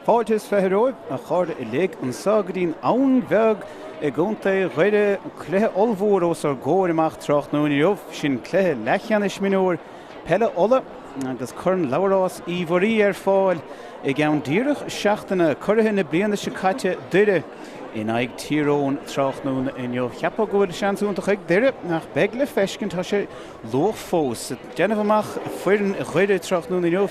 Fáilte is 20 romhaibh, a chairde uilig, anseo go dtí'n Abhainn Bheag i gContae Dhoire. Cluiche ollmhór os ár gcomhair amach tráthnóna inniu, sin cluiche leathcheannais mionúir peile Uladh agus Corn Labhrás Uí Mhuirí ar fáil i gceann díreach seachtaine. Curaithe na bliana seo caite, Doire, in aghaidh Tír Eoghain tráthnóna inniu. Cheapfá go bhfuil seans iontach ag Doire ach beidh le feiscint, tá sé luath fós. Ag déanamh amach foireann Dhoire tráthnóna inniu,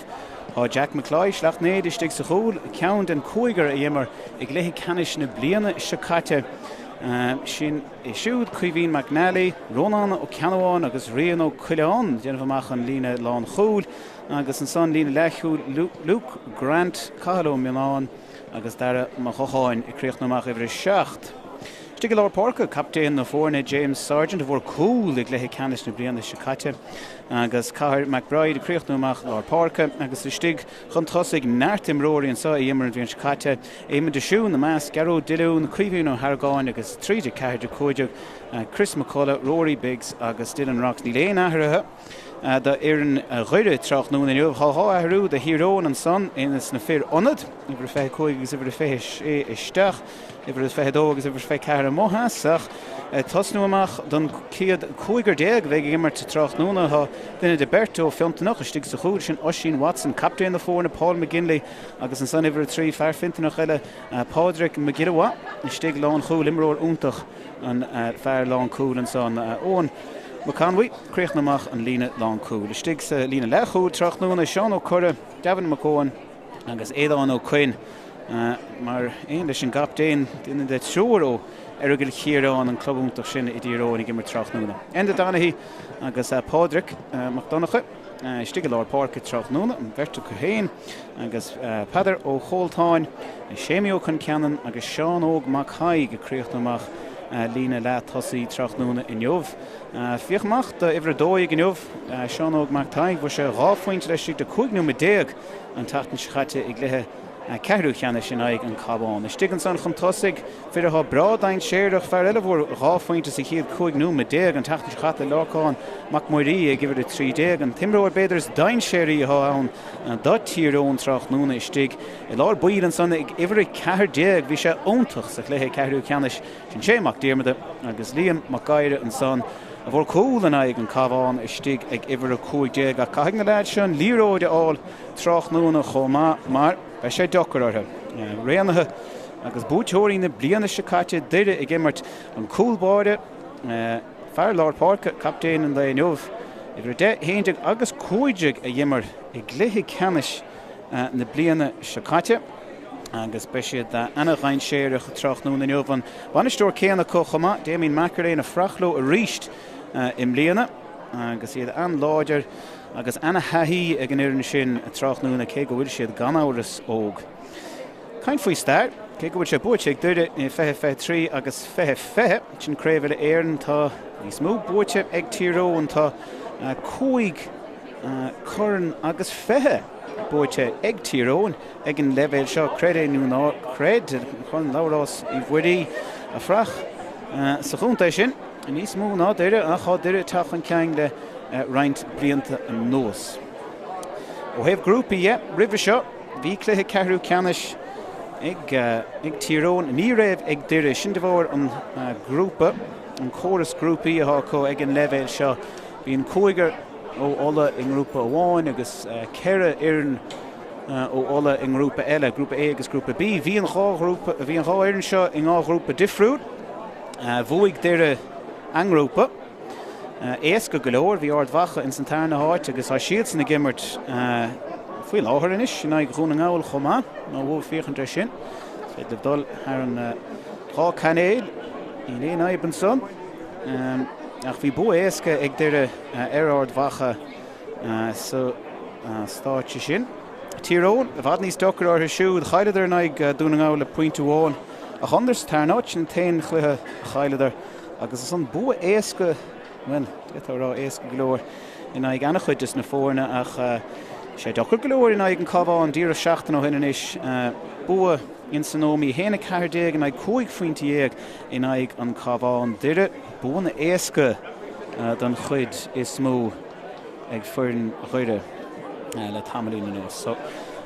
Tá Jack McCloy, Sleacht Néill, istigh sa chúl, ceann den cúigear a d'imir i gcluiche ceannais na bliana seo caite. Sin é siúd Caoimhín McNally, Rónán Ó Ceannabháin agus Rian Ó Coileáin ag déanamh amach an líne lánchúil agus ansan líne leathchúil Luke Grant, Cathal Ó Mianáin agus Dara Mac Dhocháin ag críochnú amach uimhir 7. Istigh i lár páirce, captaen na foirne James Sargent a fuair cúl i gcluiche ceannais na bliana seo caite. Agus Cathal McBride ag críochnú amach lár páirce agus istigh chun tosaigh neart imreoirí anseo a d'imir an bhliain seo caite, Éamon de Siún ina measc, Gearóid Dillún, Caoimhín Ó hArgáin agus tríd 14, 15, Chris McCullough, Rory Biggs agus Dylan Rocks. Níl aon athruithe do fhoireann Dhoire tráthnóna inniu. Tá 2 athrú do Thír Eoghain ansan ins na fir ionaid, uimhir 25 agus uimhir 26 isteach. Uimhir 22 agus uimhir 24 amuigh as, ach ag tosnú amach don chéad chúigear a bheidh ag imirt tráthnóna tá duine de beirt ó Fiontanach istigh sa chúl, sin Oisín Watson, captaen na foirne, Paul McGinley agus ansan uimhir 3, fear Fiontanach eile, Pádraig Mac Giolla Mhaith istigh lánchúl, imreoir iontach an fear lánchúil ansan, Eoin McConway, críochnú amach an líne lánchúil. Istigh sa líne leathchúil tráthnóna, Seán Ó Corra, Gavin McEowen agus Aodán Ó Coinn. Mar aon leis an gcaptaen, duine de thriúr ó Errigal Chiaráin, an club iontach sin i dTír Eoghain ag imirt tráthnóna. Enda Donaghy agus Pádraic Mac Donncha istigh i lár páirce tráthnóna, an bheirt acu féin agus Peadar Ó Choltáin, Séimí Ó Concheanainn agus Seán Óg Mac Thaidhg ag críochnú amach líne leath tosaí tráthnóna inniu. Féach amach do uimhir 12 inniu, Seán Óg Mac Thaidhg, fuair sé 2 phointe laistigh de 15 nóiméad an tseachtain seo caite i gcluiche ceathrú cheannais in aghaidh an Cabhán. Istigh ansan chun tosaigh, fir atá breá dainséarach, fear eile a fuair 2 phointe sa chéad 15 nóiméad an tseachtain seo caite, Lorcán Mac Muirí ag uimhir 13, an t-imreoir b'fhéidir is dainséaraí atá ann do Thír Eoghain tráthnóna istigh i lár baill ansan ag uimhir 14. Bhí sé iontach sa chluiche ceathrú ceannais sin Shane Mac Diarmada agus Liam Mac Gáire ansan a fuair cúl in aghaidh an Cabhán istigh ag uimhir 15 ach caithfidh na leaids seo an liathróid a fháil tráthnóna chomh maith mar beidh sé deacair orthu. Raonaithe agus buaiteoirí na bliana seo caite, Doire ag imirt an cúl báire, fear lár páirce, captaen an lae inniu, uimhir 10, 11 agus 15 a d'imir i gcluiche ceannais na bliana seo caite agus beidh siad ana-dhainséarach tráthnóna inniu. An bainisteoir céanna acu chomh maith, Damien McErlane, ag fuireach leo arís i mbliana agus iad an-láidir. Agus ana-thaithí ag an fhoireann sin tráthnóna, cé go bhfuil siad gan amhras óg. Caint faoi stair, cé go bhfuil sé buaite ag Doire i 2023 agus 2020, sin Craobh Uile Éireann, tá níos mó buaite ag Tír Eoghain, tá 5 chorn agus 20 buaite ag Tír Eoghain ag an leibhéal seo, creid é nó ná creid, Corn Labhrás Uí Mhuirí a fuireach sa chontae sin, níos mó ná Doire ach tá Doire ag teacht chun cinn le roinnt blianta anuas. Ó thaobh grúpaí dhe, roimhe seo bhí cluiche ceathrú ceannais ag ag Tír Eoghain, ní raibh ag Doire. Sin de bharr an grúpa, an córas grúpaí atá acu ag an leibhéal seo. Bíonn cúigear ó Ulaidh i ngrúpa amháin agus ceithre fhoireann ó Ulaidh i ngrúpa eile, grúpa A agus grúpa B. Bhí an dhá ghrúpa, bhí an dhá fhoireann seo i ndhá ghrúpa difriúil. Bhuaigh Doire a ngrúpa. Éasca go leor, bhí Ard Mhacha ins an tarna háit agus tá siadsan ag imirt faoi láthair anois in aghaidh Dhún na nGall chomh maith, má bhfuil féachaint air sin. Is féidir libh dul thar an dhá cainéal, níl aon fhadhb ansan. Ach bhí bua éasca ag Doire ar Ard Mhacha sa stáitse sin. Tír Eoghain, i bhfad níos deacair orthu siúd. Chailleadar in aghaidh Dún na nGall le pointe amháin ach thánadar sa tarna háit, sin an t-aon chluiche a chailleadar. Agus ansan bua éasca, bhuel, d'fhéadfá a rá éasca go leor in aghaidh an-chuid des na foirne ach sé deacair go leor in aghaidh an Cabhán díreach seachtain ó shin anois. Bua insa Nómaí 1, 14 in aghaidh 15 phointe in aghaidh an Cabhán. Doire, buanna éasca don chuid is mó ag foireann Dhoire le tamaillín anuas. So,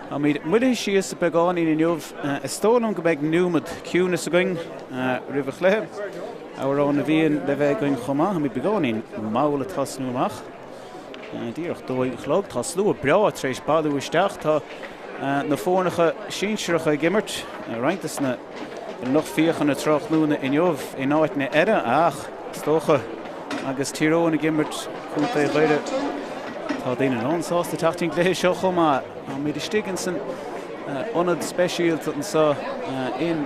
Táimid moillithe síos beagáinín inniu. Is dóigh liom go mbeidh nóiméad ciúinis againn roimh an chluiche. Amhrán na bhFiann le bheith againn chomh maith. Táimid beagáinín mall ag tosnú amach. Díreach dó a chlog. Tá slua breá tar éis bailiú isteach. Tá na foirneacha sinsearacha ag imirt. Roinnt de na lucht féachana tráthnóna inniu in áiteanna eile ach is dócha agus Tír Eoghain ag imirt Contae Dhoire tá daoine lán-sásta teacht chuig an gcluiche seo chomh maith. Táimid istigh ins an ionad speisialta anseo in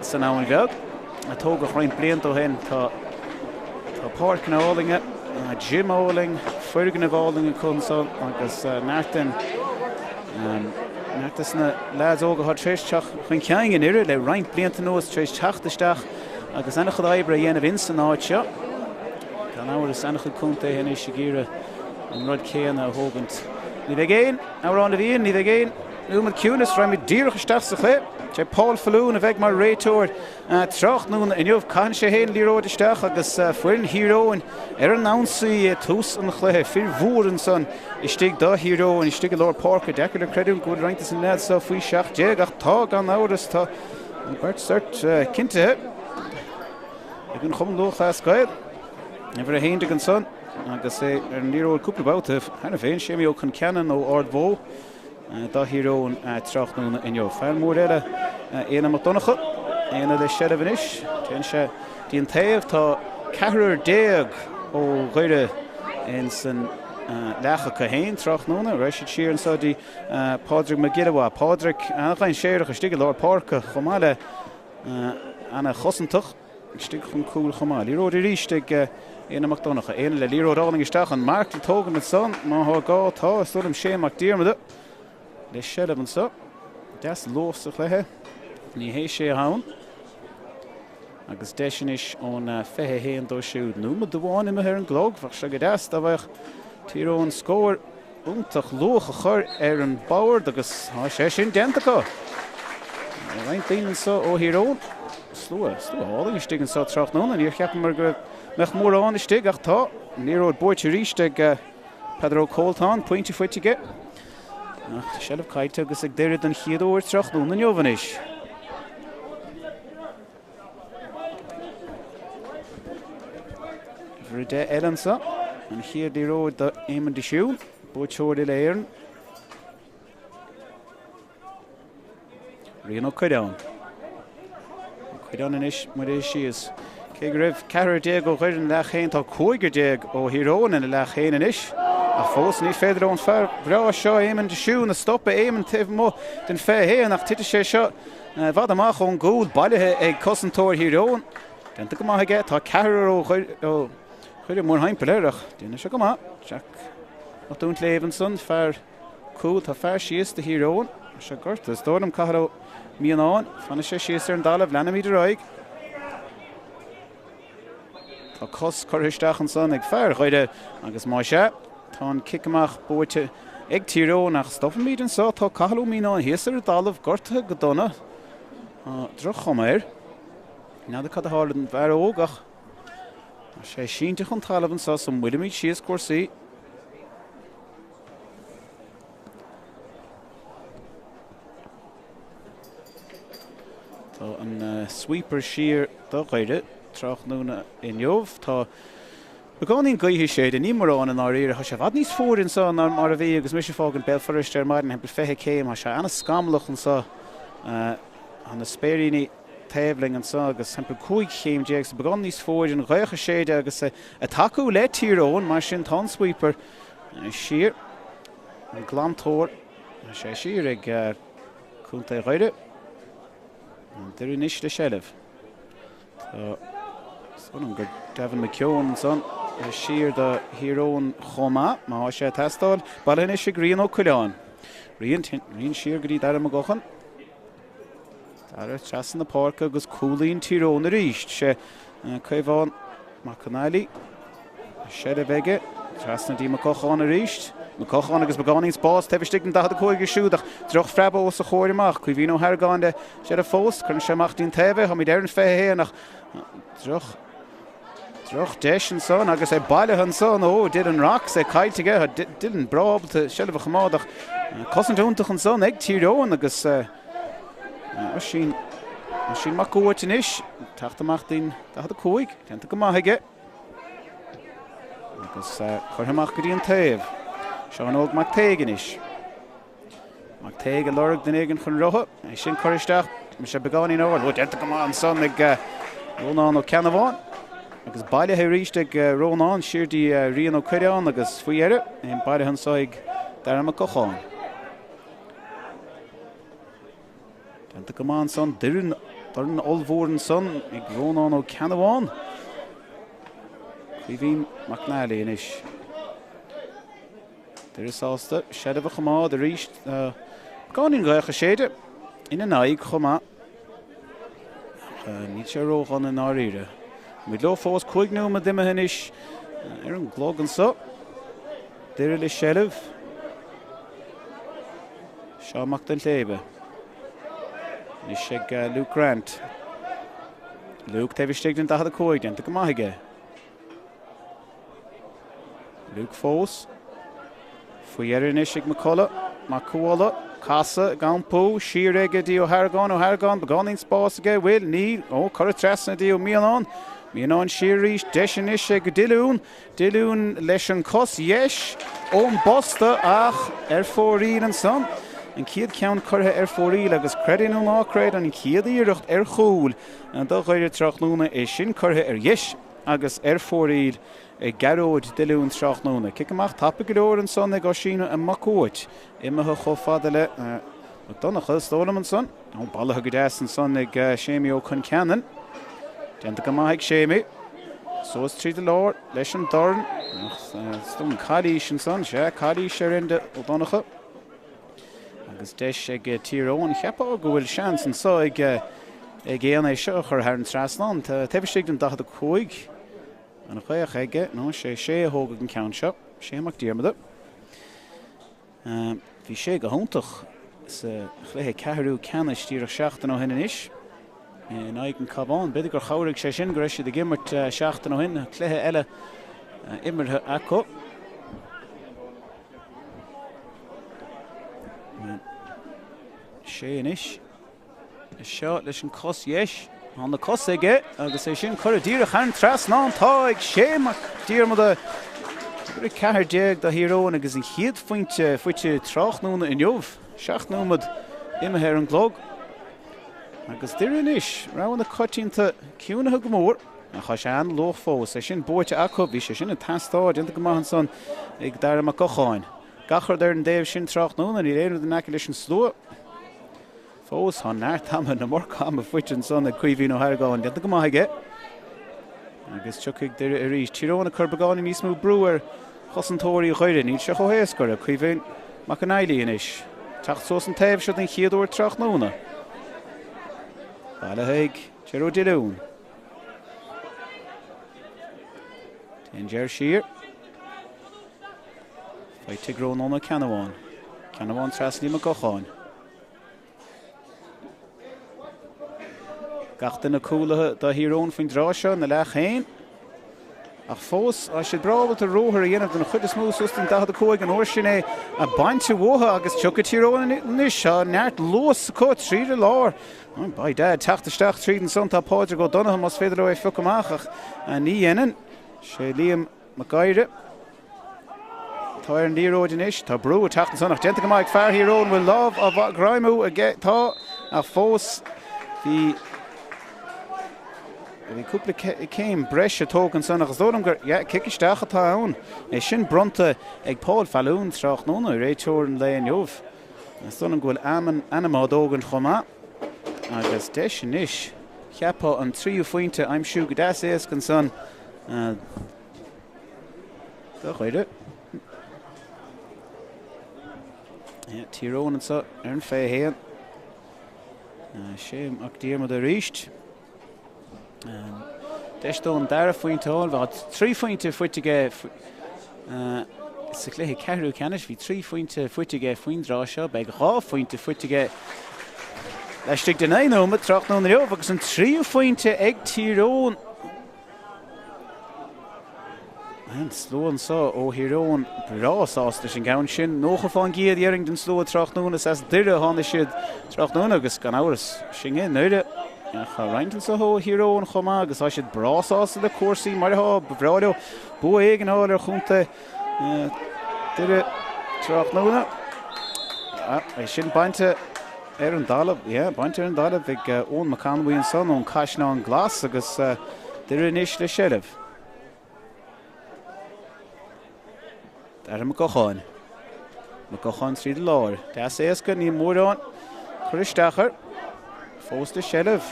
san Abhainn Bheag a tógadh roinnt blianta ó shin. Tá tá páirceanna álainne, gym álainn, foirgneamh álainn acu anseo agus neart den Neart des na leaids óga atá tar éis teacht chun cinn i nDoire le roinnt blianta anuas tar éis teacht isteach agus an-chuid oibre a dhéanamh ins an áit seo. Gan amhras an-chuid contaetha anois ag iarraidh an rud céanna a thógaint. Ní bheidh aon Amhrán na bhFiann, ní bheidh aon nóiméad ciúinis, raghaimid díreach isteach sa chluiche. Sé Paul Faloon a bheidh mar réiteoir Tráthnóna inniu, caitheann sé féin liathróid isteach agus foireann Thír Eoghain ar an ionsaí ag tús an chluiche. Fir mhóra ansan istigh do Thír Eoghain, istigh i lár páirce. Deacair le creidiúint go bhfuil roinnt de na leaids seo faoi 17 ach tá, gan amhras. Tá an bheirt cert cinntithe ag an Chumann Lúthchleas Gael. Uimhir 11 ansan agus é ar an liathróid cúpla babhta cheana féin, Séimí Ó Concheanainn ó Ard Bhó. do Thír Eoghain tráthnóna inniu. Fear mór eile, Éanna Mac Donncha. Éanna le seilbh anois. Téann sé dtí an taobh. Tá ceathrar ó Dhoire ins an leath acu féin tráthnóna. Raghaidh siad siar anseo dtí Pádraig Mac Giolla Mhaith. Pádraig an-dhainséarach istigh i lár páirce chomh maith le an-chosantach. Istigh chun cúil chomh maith. Liathróid arís ag Éanna Mac Donncha. Éanna le liathróid álainn isteach. An marc le tógaint ansan má thá gá. Tá, is dóigh liom, Shane Mac Diarmada le seilbh anso. Deas luath sa chluiche. Ní hé sé ann. Agus deis anois ón 21 dó siúd. Nóiméad amháin imithe ar an gclog. Bheadh sé go deas dá bhfaigheadh Tír Eoghain scór. iontach luath a chur ar an bord agus tá sé sin déanta acu. Roinnt daoine anseo ó Thír Eoghain. Slua, slua álainn istigh anseo tráthnóna. Níor cheapamar go mbeadh mórán istigh ach tá. An liathróid buaite arís ag Peadar Ó Cóaltáin, pointe faighte aige. Ach seilbh caillte agus ag Doire den chéad uair tráthnóna inniu anois. Uimhir 10 eile anseo, an chéad liathróid do Éamonn de Siún, buaiteoir Uile-Éireann. Rian Ó Cuirreáin. Ó Cuirreáin anois moillithe síos. Cé go raibh ceathrar déag ó Dhoire ina leath féin, tá cúigear déag ó Thír Eoghain ina leath féin anois. Ach fós ní féidir ón fear breá seo Éamonn de Siún a stopadh. Éamonn taobh amuigh den 21 ach titfidh sé seo I bhfad amach ón gcúl, bailithe ag cosantóir Thír Eoghain. Déanta go maith aige. Tá ceathrar ó Dhoire mórthimpeall air ach déanann sé go maith. Jack Mac Duinnshléibhe ansan, fear cúil. Tá fear síos do Thír Eoghain. Tá sé gortaithe. Is dóigh liom Cathal Ó Mianáin. Fanfaidh sé síos ar an dtalamh. Leanfaimid ar aghaidh. Tá cos curtha isteach ansan ag fear Dhoire agus más ea, tá an cic amach buaite ag Tír Eoghain ach stopfaimid anseo, tá Cathal Ó Mianáin thíos ar an dtalamh, gortaithe go dona. Tá droch-chuma air. N'fheadar cad a tharla don bhfear óg ach tá sé sínte chun talaimh anseo so moillfimid síos cúrsaí. Tá an sweeper siar do Dhoire tráthnóna inniu. Tá beagáinín gaoithe ag séideadh, ní mórán i ndáiríre. Tá sé i bhfad níos fuaire anseo ná mar a bhí agus mise ag fágaint Béal Feirste ar maidin, timpeall 20 céim. Tá sé an-scamallach anseo. Tá na spéiríní taobh linn anseo agus timpeall 15 chéim, so beagán níos fuaire, an ghaoth ag séideadh agus ag tacú le Tír Eoghain, mar sin tá an sweeper siar, an glantóir, tá sé siar ag Contae Dhoire. Doire anois le seilbh. Tá is dóigh liom gur Devin McKeown ansan siar do Thír Eoghain chomh maith, má tá sé ag teastáil. Bailithe anois ag Rian Ó Coileáin. Rian, Rian siar go dtí Dara Mac Gochan. Dara trasna na páirce agus cúlaíonn Tír Eoghain arís. Sé Caomhán Mac Con Ailí. Seilbh aige. Trasna dtí Mac Gocháin arís. Mac Gocháin agus beagáinín spás taobh istigh den 45 siúd ach drochphreabadh os a chomhair amach. Caoimhín Ó hArgáin le seilbh fós. Cuireann sé amach dtí'n taobh é. Táimid ar an 21 ach droch. Droch deis ansan agus é bailithe ansan ó Dylan Rocks, é caillte aige. Tá Dylan breá ábalta seilbh a choimeád ach cosaint iontach ansan ag Tír Eoghain agus Oisín, Oisín Mac Uait anois, teacht amach dtí'n 45, déanta go maith aige. Agus curtha amach go dtí an taobh. Seán Óg Mac Taoig anois. Mac Taoig ag lorg duine éigin chun rotha. É sin curtha isteach. Bhí sé beagáinín ard. Ó, déanta go maith ansan ag Rónán Ó Ceannabháin. Agus bailithe arís ag Rónán siar dtí Rian Ó Cuirreáin agus faoi dheireadh, é bailithe anso ag Darragh Mac Gocháin. Déanta go maith ansan, dorn, dorn ollmhór ansan ag Rónán Ó Ceannabháin. Caoimhín McNally anois. Doire sásta seilbh a choimeád arís. Beagáinín gaoth ag séideadh ina n-aghaidh chomh maith. Ach níl sé ródhona i ndáiríre. Muid leo fós 5 nóiméad imithe anois ar an gclog anso. Doire le seilbh. Seán Mac Duinnshléibhe. Anois ag Luke Grant. Luke taobh istigh den 45, déanta go maith aige. Luke fós. Faoi dheireadh anois ag McCullough. Mac Cumhalla. Casadh ag iompú. Siar aige dtí Ó hArgáin. Ó hArgáin. Beagáinín spás aige. Bhfuil? Níl. Ó, curtha trasna dtí Ó Mianáin. Mianáin siar arís. Deis anois ag Dillún. Dillún leis an cos dheis ón bposta ach ar fóraoil ansan. An chéad cheann curtha ar fóraoil agus creid é nó ná creid an chéad iarracht ar chúl do Dhoire tráthnóna é sin curtha ar dheis agus ar fóraoil ag Gearóid Dillún tráthnóna. Cic amach tapa go leor ansan ag Oisín Mac Uait, imithe chomh fada le Mac Donncha, is dóigh liom ansan. Ó, bailithe go deas ansan ag Séimí Ó Concheanainn. Déanta go maith ag Séimí. Suas tríd an lár leis an dorn. Ach is dóigh liom calaois ansan. Sea, calaois ar Enda Ó Donncha. Agus deis ag Tír Eoghain. Cheapfá go bhfuil seans anso ag ag Éanna é seo a chur thar an trasnán. Taobh istigh den 45 an ghaoth aige, nó sé Sé a thógfaidh an ceann seo. Sé Mac Diarmada. Bhí sé go hiontach sa chluiche ceathrú ceannais díreach seachtain ó shin anois in aghaidh an Cabhán. B'fhéidir gur chabhraigh sé sin go raibh siad ag imirt seachtain ó shin, cluiche eile imeartha acu. Sé anois. Seo leis an cos dheis. Tá na cosa aige agus é sin curtha díreach thar an trasnán. Tá ag Shane Mac Diarmada. Uimhir 14 do Thír Eoghain agus an chéad phointe faighte tráthnóna inniu. 7 nóiméad imithe ar an gclog. Agus Doire anois, rogha na coitianta ciúnaithe go mór. Ach tá sé an-luath fós. É sin buaite acu. Bhí sé sin ag teastáil. Déanta go maith ansan ag Dara Mac Gocháin. Gach rud ar an dtaobh sin tráthnóna. Níl aon rud in aice leis an slua. Fós, tá neart ama, an iomarca ama faighte ansan ag Caoimhín Ó hArgáin. Déanta go maith aige. Agus tiocfaidh Doire arís. Tír Eoghain ag cur beagáinín níos mó brú ar chosantóirí Dhoire. Níl sé chomh héasca orthu. Caoimhín Mac an Fhailí anois. Teacht suas an taobh seo den chéad uair tráthnóna. Bailithe ag Ger Ó Dillúin. Téann Ger siar. Faighte ag Rónán Ó Ceannabháin. Ceannabháin trasna Mac Gocháin. Gach duine cúlaithe do Thír Eoghain faoin dtráth seo ina leath féin. Ach fós, tá siad breá ábalta ruathar a dhéanamh den chuid is mó suas don 45 an uair sin é bainte uathu agus tiocfaidh Tír Eoghain anois. Tá neart luas acu tríd an lár. By dad, teacht isteach tríd ansan tá Pádraig Ó Donnchadha más féidir leo é a phiocadh amach ach ní dhéanann. Sé Liam Mac Gáire. Tá ar an liathróid anois. Tá brú ag teacht ansan ach déanta go maith ag fear Thír Eoghain. Bhfuil lámh á ghreimú aige? Tá, ach fós bhí bhí cúpla céim breise tógtha ansan ach is dóigh liom gur yeah, cic isteach atá ann. É sin bronnta ag Paul Faloon tráthnóna, réiteoir an lae inniu. Is dóigh liom go bhfuil ainm á dtógaint chomh maith. Agus deis anois cheapfá an tríú phointe a aimsiú go deas éasca ansan. Do Dhoire. Tír Eoghain anseo ar an 21. Sé Mac Diarmada arís. Deis dó an dara phointe a fháil. Bhí 3 phointe faighte aige sa chluiche ceathrú ceannais. Bhí 3 phointe faighte aige faoin dtráth seo. Beidh 2 phointe faighte aige laistigh de 9 nóiméad tráthnóna inniu agus an tríú phointe ag Tír Eoghain. An slua anseo ó Thír Eoghain breá sásta leis an gceann sin. 90% déarfainn den slua tráthnóna is as Doire a tháinig siad tráthnóna agus gan amhras sin i nDoire. Ach tá roinnt anseo ó Thír Eoghain chomh maith agus tá siad breá sásta le cúrsaí mar atá. Ba bhreá leo bua éigin a fháil ar chontae Doire tráthnóna. É sin bainte ar an dtalamh, yeah, bainte ar an dtalamh ag Eoin McConway ansan ón Caisleán Glas agus Doire anois le seilbh. Darragh Mac Gocháin. Mac Gocháin tríd an lár. Deas éasca, níl mórán cur isteach air. Fós le seilbh.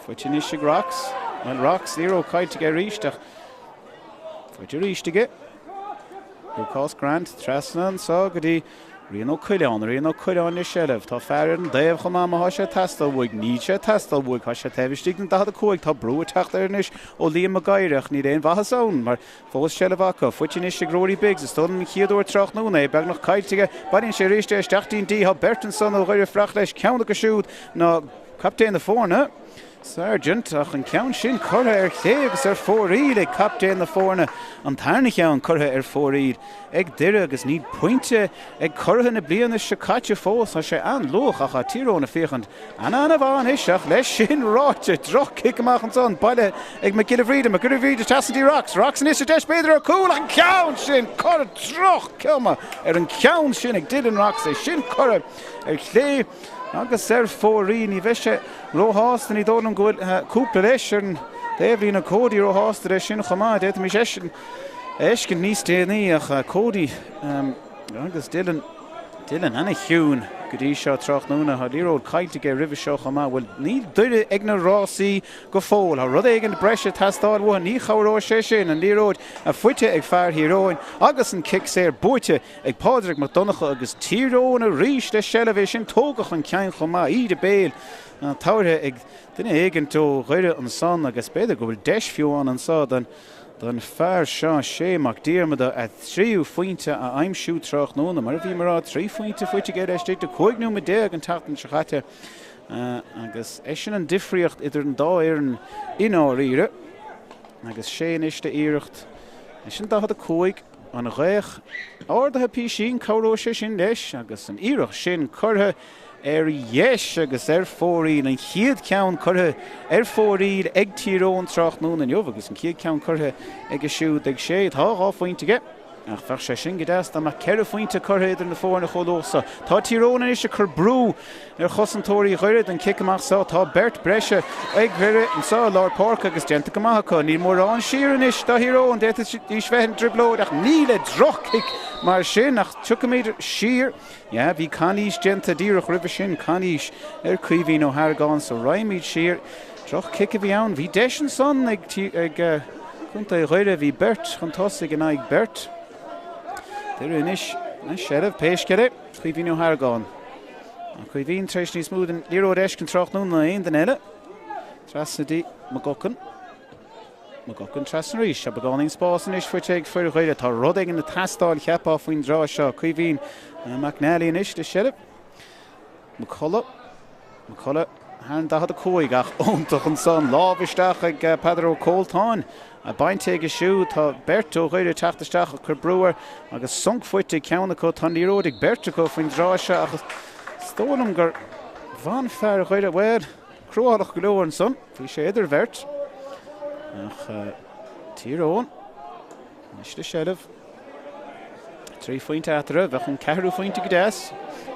Faighte anois ag Rocks. Bhuel, Rocks, liathróid caillte aige arís ach faighte arís aige. Lúcás Grant trasna anseo go dtí Rian Ó Coileáin, Rian Ó Coileáin le seilbh. Tá fear ar an dtaobh chomh maith má thá sé ag teastáil uaidh. Níl sé ag teastáil uaidh. Tá sé taobh istigh den 45. Tá brú ag teacht air anois ó Liam Mac Guiry ach níl aon mhaitheas ann mar fós seilbh acu. Faighte anois ag Rory Biggs. Is dóigh liom an chéad uair tráthnóna é beagnach caillte aige. Bailíonn sé arís é isteach dtí'n D. Tá beirt ansan ó Dhoire ag fuireach leis. Ceann acu siúd ná captaen na foirne. Sargent, ach an ceann sin curtha ar chlé agus ar fóraoil ag captaen na foirne, an tarna cheann curtha ar fóraoil ag Doire agus níl pointe ag curaithe na bliana seo caite fós. Tá sé an-luath ach tá Tír Eoghain ag féachaint ana-ana-mhaith anois ach leis sin ráite, droch-chic amach ansan, bailithe ag Mac Giolla Bhríde, Mac Giolla Bhríde trasna dtí Rocks, Rocks anois sa deis b'fhéidir ar cúl ach an ceann sin curtha, droch-chuma ar an cheann sin ag Dylan Rocks, é sin curtha ar chlé. Agus ar fóraoil, ní bheidh sé róshásta, ní dóigh liom go bhfuil cúpla leis ar an dtaobhlíne, Cody róshásta leis sin chomh maith. D'fhéadfaimis eisean a fheiscint níos déanaí ach Cody agus Dylan, Dylan ana-chiúin go dtí seo tráthnóna. Tá liathróid caillte aige roimhe seo chomh maith. Bhuel, níl Doire ag na rásaí go fóill. Tá rud éigin breise ag teastáil uathu. Ní chabhróidh sé sin. An liathróid faighte ag fear Thír Eoghain agus an cic saor buaite ag Pádraig Mac Donncha agus Tír Eoghain arís le seilbh, é sin tógtha chun cinn chomh maith, íde béil tabhartha ag duine éigint ó Dhoire ansan agus b'fhéidir go bhfuil deis fiú ann anso don don fear seo, Shay Mac Diarmada, a thríú phointe a aimsiú tráthnóna. Mar a bhí mé a rá, 3 phointe faighte aige laistigh de 15 nóiméad an tseachtain seo caite agus eisean an difríocht idir an dá fhoireann i ndáiríre. Agus Shay anois le iarracht leis an 45. An ghaoth ardaithe písín, cabhróidh sé sin leis agus an iarracht sin curtha ar dheis agus ar fóraoil. An chéad cheann curtha ar fóraoil ag Tír Eoghain tráthnóna inniu agus an chéad cheann curtha aige siúd ag Shay. Tá 2 phointe aige ach bheadh sé sin go deas dá mbeadh ceithre phointe curtha idir na foirne chomh luath so. Tá Tír Eoghain anois ag cur brú ar chosantóirí Dhoire don chic amach seo. Tá beirt breise ag Doire anseo i lár páirce agus déanta go maith acu. Níl mórán siar anois do Thír Eoghain. D'fhéadfaidís bheith i dtrioblóid ach ní le droch-chic mar sin. Ach tiocfaimid siar. Yeah, bhí calaois déanta díreach roimhe sin, calaois ar Caoimhín Ó hArgáin so raghaimid siar. Droch-chic a bhí ann. Bhí deis ansan ag Contae Dhoire. Bhí beirt chun tosaigh in aghaidh beirt. Doire anois, seilbh, pé scéal é. Caoimhín Ó hArgáin. Tá Caoimhín tar éis níos mó den liathróid a fheiscint tráthnóna ná aon duine eile. Trasna dtí McGuckin. McGuckin trasna arís. Tá beagáinín spás anois faighte ag fir Dhoire. Tá rud éigin ag teastáil cheapfá faoin dtráth seo. Caoimhín McNally anois le seilbh. McCullough. McCullough thar an 45 ach iontach ansan. Lámh isteach ag Peadar Ó Cóltáin. Bainte aige siúd. Tá beirt ó Dhoire ag teacht isteach ag cur brú air agus sonc faighte ag ceann acu. Tá an liathróid ag beirt acu faoin dtráth seo ach is dóigh liom gur bhain fear Dhoire, bhuel, cruálach go leor ansan. Bhí sé idir bheirt ach Tír Eoghain anois le seilbh. 3 phointe eatarthu, bheadh an ceathrú phointe go deas,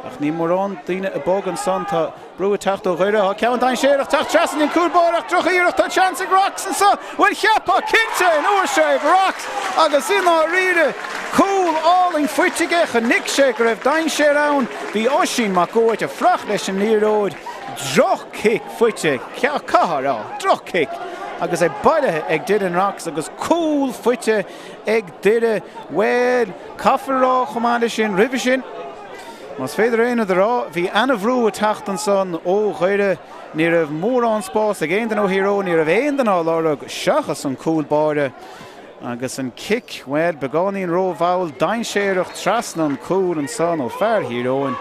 ach níl mórán daoine ag bogadh ansan. Tá brú ag teacht ó Dhoire. Tá ceann dainséarach ag teacht trasna an cúl báire ach droch-iarracht. Tá seans ag Rocks anso. Bhuel, cheapfá cinnte an uair seo ag Rocks agus i ndáiríre, cúl álainn faighte aige. Chonaic sé go raibh dainséar ann. Bhí Oisín Mac Uait ag fuireach leis an liathróid. Droch-chic faighte. Caithfear a rá, droch-chic agus é bailithe ag Dylan Rocks agus cúl faighte ag Doire. Bhuel, caithfear a rá chomh maith leis sin, roimhe sin, más féidir aon rud a rá, bhí ana-bhrú ag teacht ansan ó Dhoire. Ní raibh mórán spás ag aon duine ó Thír Eoghain, ní raibh aon duine á lorg seachas an cúl báire. Agus an cic, bhuel, beagáinín rómhall, dainséarach trasna an cúl ansan ó fear Thír Eoghain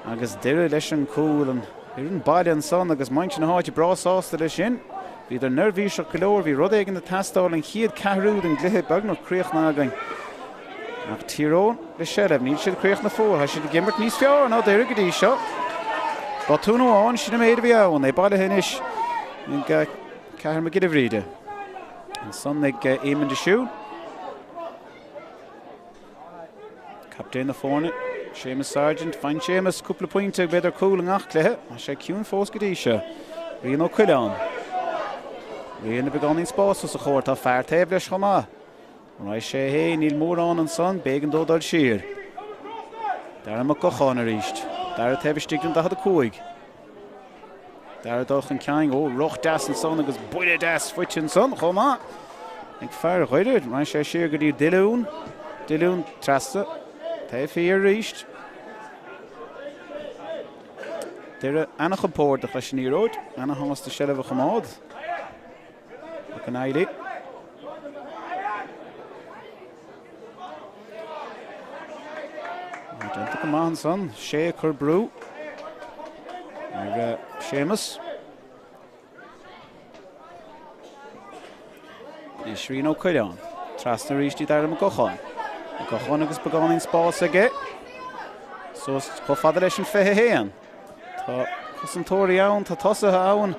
agus Doire leis an cúl. An fhoireann baile ansan agus muintir na háite breá sásta leis sin. Bhíodar neirbhíseach go leor, bhí rud éigin ag teastáil an chéad ceathrú den gcluiche beagnach críochnaithe againn. Ach Tír Eoghain le seilbh, níl siad críochnaithe fós, tá siad ag imirt níos fearr ná Doire go dtí seo. Botún amháin, sin an méid a bhí ann, é bailithe anois ag Cathair Mac Giolla Bhríde. Ansan ag Éamonn de Siún. Captaen na foirne, Séamus Sargent. Faigheann Séamus cúpla pointe, b'fhéidir cúl i ngach cluiche. Tá sé ciúin fós go dtí seo. Rian Ó Coileáin. Rian le beagáinín spás os a chomhair. Tá fear taobh leis chomh maith. Raghaidh sé féin, níl mórán ansan, b'éigean dó dul siar. Dara Mac Gocháin arís. Dara taobh istigh den 45. Dara dul chun cinn, ó, rith deas ansan agus buille deas faighte ansan chomh maith ag fear Dhoire. Raghaidh sé siar go dtí Dillún. Dillún trasna. Taobh thiar arís. Doire an-chompordach leis an liathróid. Ana-shásta seilbh a choimeád. Mac an Fhailí. Déanta go maith ansan, Sé ag cur brú ar Séamus. Anois Rian Ó Coileáin. Trasna arís dtí Dara Mac Gocháin. Mac Gocháin agus beagáinín spás aige. Suas chomh fada leis an 21. Tá cosantóirí ann, tá tosaithe ann.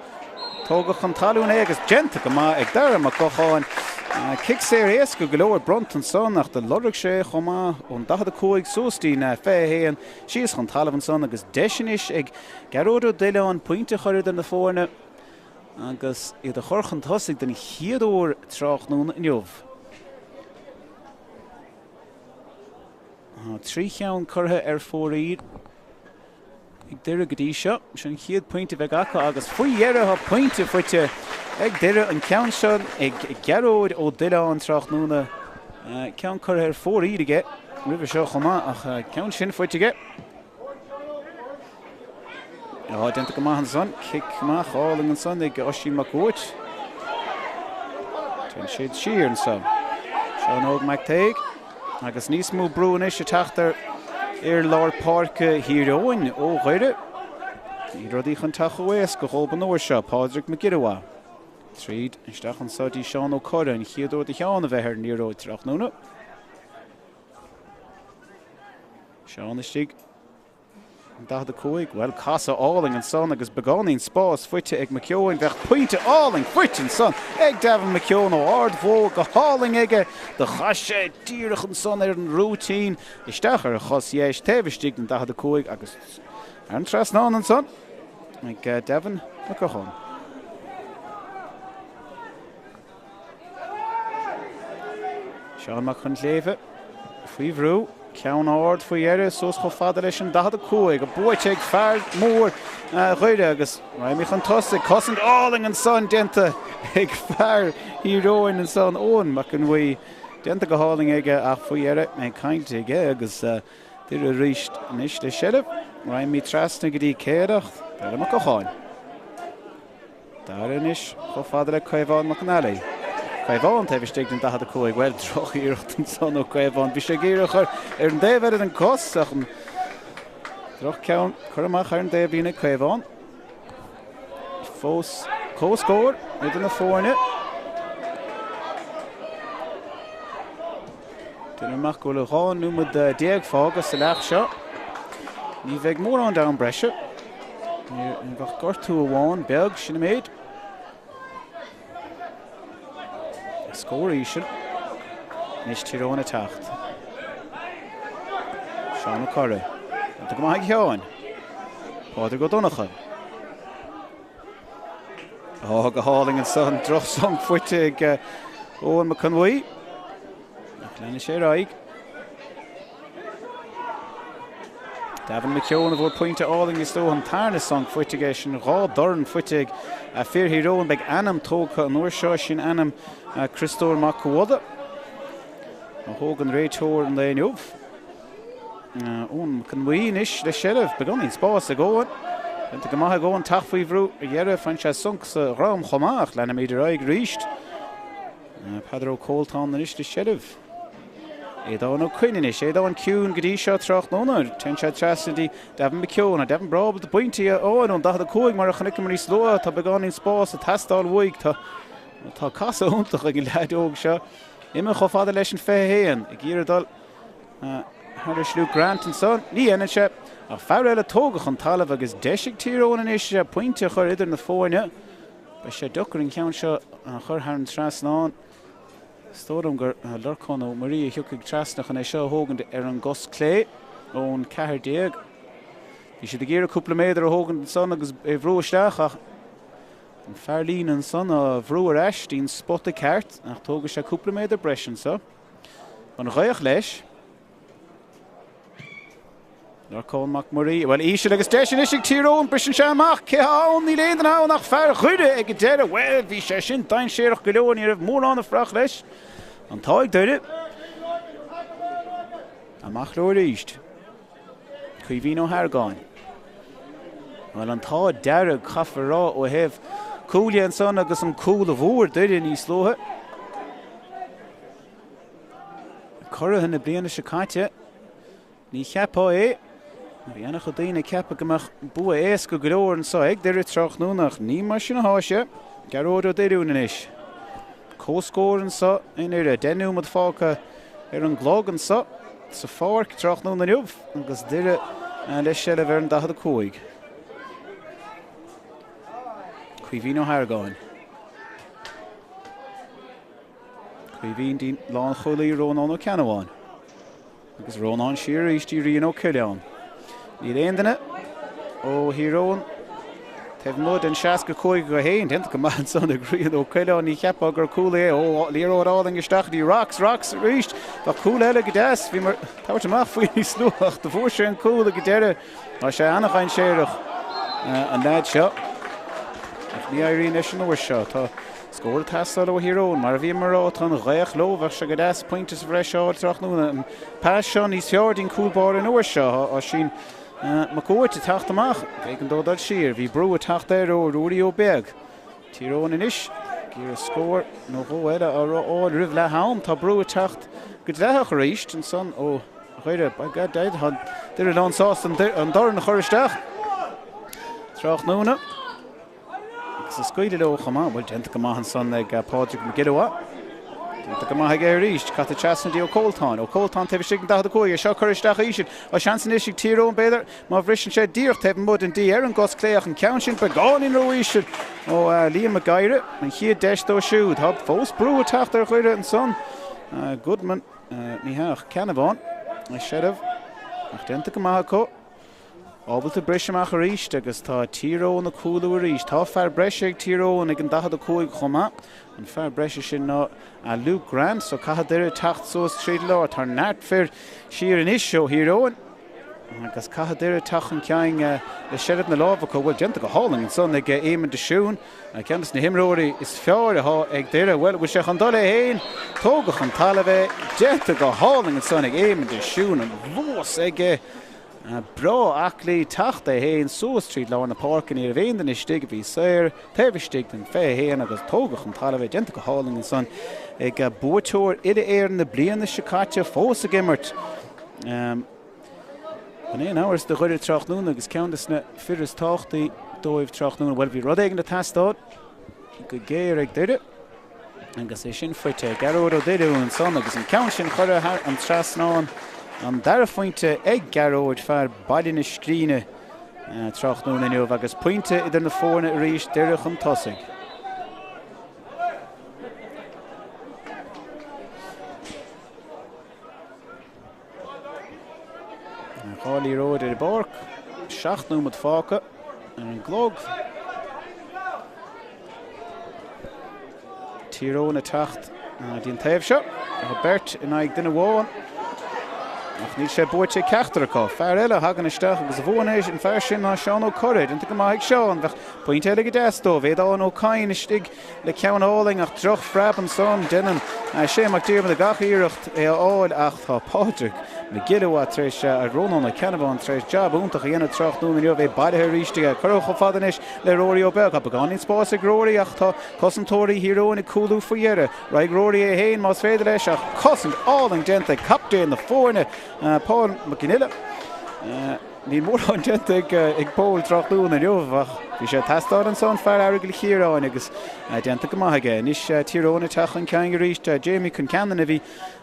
Tógadh chun talún é agus déanta go maith ag Dara Mac Gocháin. Cic saor éasca go leor bronnta ansan ach do lorg sé chomh maith ón 45 suas dtí'n 21 síos chun talaimh ansan agus deis anois ag Gearóid Ó Duilleáin pointe a chur idir na foirne agus iad a chur chun tosaigh den chéad uair tráthnóna inniu. Tá 3 cheann curtha ar fóraoil ag Doire go dtí seo. Seo an chéad pointe a bheidh acu agus faoi dheireadh tá pointe faighte ag Doire, an ceann seo ag Gearóid Ó Duilleáin tráthnóna. Ceann curtha ar fóraoil aige roimhe seo chomh maith ach ceann sin faighte aige. Á, déanta go maith ansan. Cic amach álainn ansan ag Oisín Mac Uait. Téann siad siar ansan. Seán Óg Mac Tague. Agus níos mó brú anois ag teacht ar fhir lár páirce Thír Eoghain ó Dhoire. Níl rudaí chun teacht chomh éasca dhóibh an uair seo. Pádraig Mac Giolla Mhaith. Tríd isteach anso dtí Seán Ó Corra, an chéad uair do Sheán a bheith ar an liathróid tráthnóna. Seán istigh. 45, bhuel, casadh álainn ansan agus beagáinín spáis faighte ag McKeown. Bheadh pointe álainn faighte ansan ag Devin McKeown ó ardmhór go hálainn aige. Do chas sé díreach ansan ar an rúitín isteach ar a chos dheis taobh istigh den 45 agus thar an trasnán ansan ag Devin McKeown. Seán Mac Con Shléibhe faoi bhrú, ceann ard faoi dheireadh, suas chomh fada leis an 45, buaite ag fear mór Dhoire agus raghaimid chun tosaigh. Cosaint álainn ansan déanta ag fear Thír Eoghain ansan, Eoin Mac Con Bhuí. Déanta go hálainn aige ach faoi dheireadh é caillte aige agus Doire arís anois le seilbh. Raghaimid trasna go dtí Céireach, Dara Mac Gocháin. Dara anois chomh fada le Caomhán Mac an Fhailigh. Caomhán taobh istigh den 45. Bhuel, droch-iarracht ansan ó Caomhán. Bhí sé ag iarraidh a chur ar an dtaobh eile den cos ach an droch-cheann curtha amach ar an dtaobhlíne ag Caomhán. Fós comhscór idir na foirne. Déanaim amach go bhfuil 12 nóiméad fágtha sa leath seo. Ní bheidh mórán d'am breise. Ní bheadh gortú amháin beag, sin an méid. Scór íseal. Anois Tír Eoghain ag teacht. Seán Ó Corraidh. Déanta go maith ag Sheáin. Pádraig Ó Donnchadha. Ó, go hálainn ansan, drochsonc faighte ag Eoin Mac Con Bhuí. Ach leanfaidh sé ar aghaidh. Devin McKeown a fuair pointe álainn is dóigh an tarna sonc faighte aige sin 2 dorn faighte ag fir Thír Eoghain. Beidh ainm tógtha an uair seo, sin ainm Criostóir Mac Cumhada a thóg an réiteoir an lae inniu. Eoin Mac Con Bhuí anois le seilbh, beagáinín spáis ag Eoin. Déanta go maith ag Eoin teacht faoi bhrú ar dheireadh, faigheann sé sonc sa dhroim chomh maith ach leanfaimid ar aghaidh arís. Peadar Ó Cólltáin anois le seilbh. Aodán Ó Coinn anois, Aodán ciúin go dtí seo tráthnóna. Téann sé trasna dtí Devin McKeown. Tá Devin breá ábalta pointí a fháil ón 45 mar a chonaiceamar níos luaithe. Tá beagáinín spás ag teastáil uaidh. Tá tá casadh iontach ag an leaid óg seo. Imithe chomh fada leis an 21 ag iarraidh dul thairis Luke Grant ansan. Ní dhéanann sé ach fear eile tógtha chun talaimh agus deis ag Tír Eoghain anois pointe a chur idir na foirne. Beidh sé deacair an ceann seo a chur thar an trasnán. Is dóigh liom gur Lorcán Ó Muirí a thiocfaidh trasna chun é seo a thógaint ar an gcos clé ón 14. Bhí siad ag iarraidh cúpla méadar a thógaint ansan agus é bhrú isteach ach an fear líne ansan á bhrú ar ais dtí'n spota ceart ach tógfaidh sé cúpla méadar breise anso. An ghaoth leis. Lorcán Mac Muirí, bhuel, íseal agus deis anois ag Tír Eoghain, briseann sé amach, cé atá ann? Níl aon duine ann ach fear Dhoire ag an deireadh. Bhuel, bhí sé sin dainséarach go leor, ní raibh mórán ag fuireach leis. An t-ádh ag Doire. Amach leo arís. Caoimhín Ó hArgáin. Bhuel, an t-ádh dearg, caithfear a rá, ó thaobh cúil dhe ansan agus an cúl a bhfuair Doire níos luaithe. Curaithe na bliana seo caite, ní cheapfá é. Bhí an-chuid daoine ag ceapadh go mbeadh bua éasca go leor anseo ag Doire tráthnóna ach ní mar sin atá sé. Gearóid Ó Doiriúin anois. Comhscór anseo i nDoire. 10 nóiméad fágtha ar an gclog anseo sa pháirc tráthnóna inniu agus Doire le seilbh ar an 45. Caoimhín Ó hArgáin. Caoimhín dtí'n lánchúlaí Rónán Ó Ceannabháin. Agus Rónán siar arís dtí Rian Ó Coileáin. Níl aon duine ó Thír Eoghain taobh amuigh den 65-1. Déanta go maith ansan ag Rian Ó Coileáin. Ní cheapfá gur cúlaí é. Ó, liathróid álainn isteach dtí Rocks. Rocks arís. Bheadh cúl eile go deas. Bhíomar ag tabhairt amach faoi níos luaithe ach do fuair sé an cúl ag an deireadh. Tá sé an-dhainséarach an leaid seo. Ach ní éiríonn leis an uair seo. Tá Scór ag teastáil ó Thír Eoghain. Mar a bhíomar a rá, tá an ghaoth leo. Bheadh sé go deas pointe sa bhreis a fháil tráthnóna. An pas seo níos fearr dtí'n cúl báire an uair seo. Tá Oisín Mac Uait ag teacht amach. B'éigean dó dul siar. Bhí brú ag teacht air ó Ruairí Ó Beag. Tír Eoghain anois ag iarraidh scór nó dhó eile a fháil roimh leath am. Tá brú ag teacht go dleathach arís ansan ó Dhoire. Tá Doire lán sásta an dorn a chur isteach tráthnóna. Agus ag scaoileadh leo chomh maith. Bhuel, déanta go maith ansan ag Pádraig Mac Giolla Mhaith. Déanta go maith aige arís. Caite trasna dtí Ó Cólltáin. Ó Cólltáin taobh istigh den 45. É seo curtha isteach íseal. Tá seans anois ag Tír Eoghain, b'fhéidir, má bhriseann sé díreach taobh amuigh den D ar an gcos clé ach an ceann sin beagáinín ró-íseal ó Liam Mac Gaighre. An chéad deis dó siúd. Tá fós brú ag teacht ar Dhoire ansan. Goodman, ní hea ach Ceannabhán i seilbh. Ach déanta go maith acu. Ábalta briseadh amach arís agus tá Tír Eoghain ag cúlú arís. Tá fear breise ag Tír Eoghain ag an 45 chomh maith. An fear breise sin ná Luke Grant so caithfidh Doire teacht suas tríd an lár. Tá neart fir siar anois ó Thír Eoghain agus caithfidh Doire teacht chun cinn le seilbh na lámh acu. Bhuel, déanta go hálainn ansan ag Éamonn de Siún, ceann de na himreoirí is fearr atá ag Doire. Bhuel, bhfuil sé chun dul é féin? Tógadh chun talaimh é. Déanta go hálainn ansan ag Éamonn de Siún. An luas aige. Breá aclaí teacht é féin suas tríd lár na páirce, ní raibh aon duine istigh a bhí saor taobh istigh den 21 agus tógadh chun talaimh é. Déanta go hálainn ansan ag buaiteoir Uile-Éireann na bliana seo caite fós ag imirt. Gan aon amhras do Dhoire tráthnóna agus ceann de na fir is tábhachtaí dóibh tráthnóna. Bhuel, bhí rud éigin ag teastáil go géar ag Doire. Agus é sin faighte ag Gearóid Ó Doiriúin ansan agus an ceann sin curtha thar an trasnán. An dara phointe ag Gearóid, fear Baile na Scríne, tráthnóna inniu agus pointe idir na foirne arís, Doire chun tosaigh. Dhá liathróid ar an bpáirc, 7 nóiméad fágtha ar an gclog. Tír Eoghain ag teacht dtí an taobh seo. Tá beirt in aghaidh duine amháin. Ach níl sé buaite ag ceachtar acu. Fear eile a thagann isteach agus a bhuann é, an fear sin ná Seán Ó Corraidh. Déanta go maith ag Seán. Bheadh pointe eile go deas dóibh. Aodán Ó Cadhain istigh le ceann álainn ach droch phreab ansan. Déanann Shane Mac Diarmada gach iarracht é a fháil ach tá Pádraig Mac Giolla Mhaith tar éis, Rónán Ó Ceannabháin tar éis jab iontach a dhéanamh tráthnóna inniu, é bailithe arís aige. Curtha chomh fada anois le Rory Ó Beaglaoich. Tá beagáinín spáis ag Rory ach tá cosantóirí Thír Eoghain ag cúlú faoi dheireadh. Raghaidh Rory é féin más féidir leis ach cosaint álainn déanta ag captaen na foirne, Paul McGinley. Níl mórán déanta ag Paul tráthnóna inniu ach bhí sé ag teastáil ansan, fear Aireagal Chiaráin agus déanta go maith aige. Anois Tír Eoghain ag teacht chun cinn arís. Jamie Concannon a bhí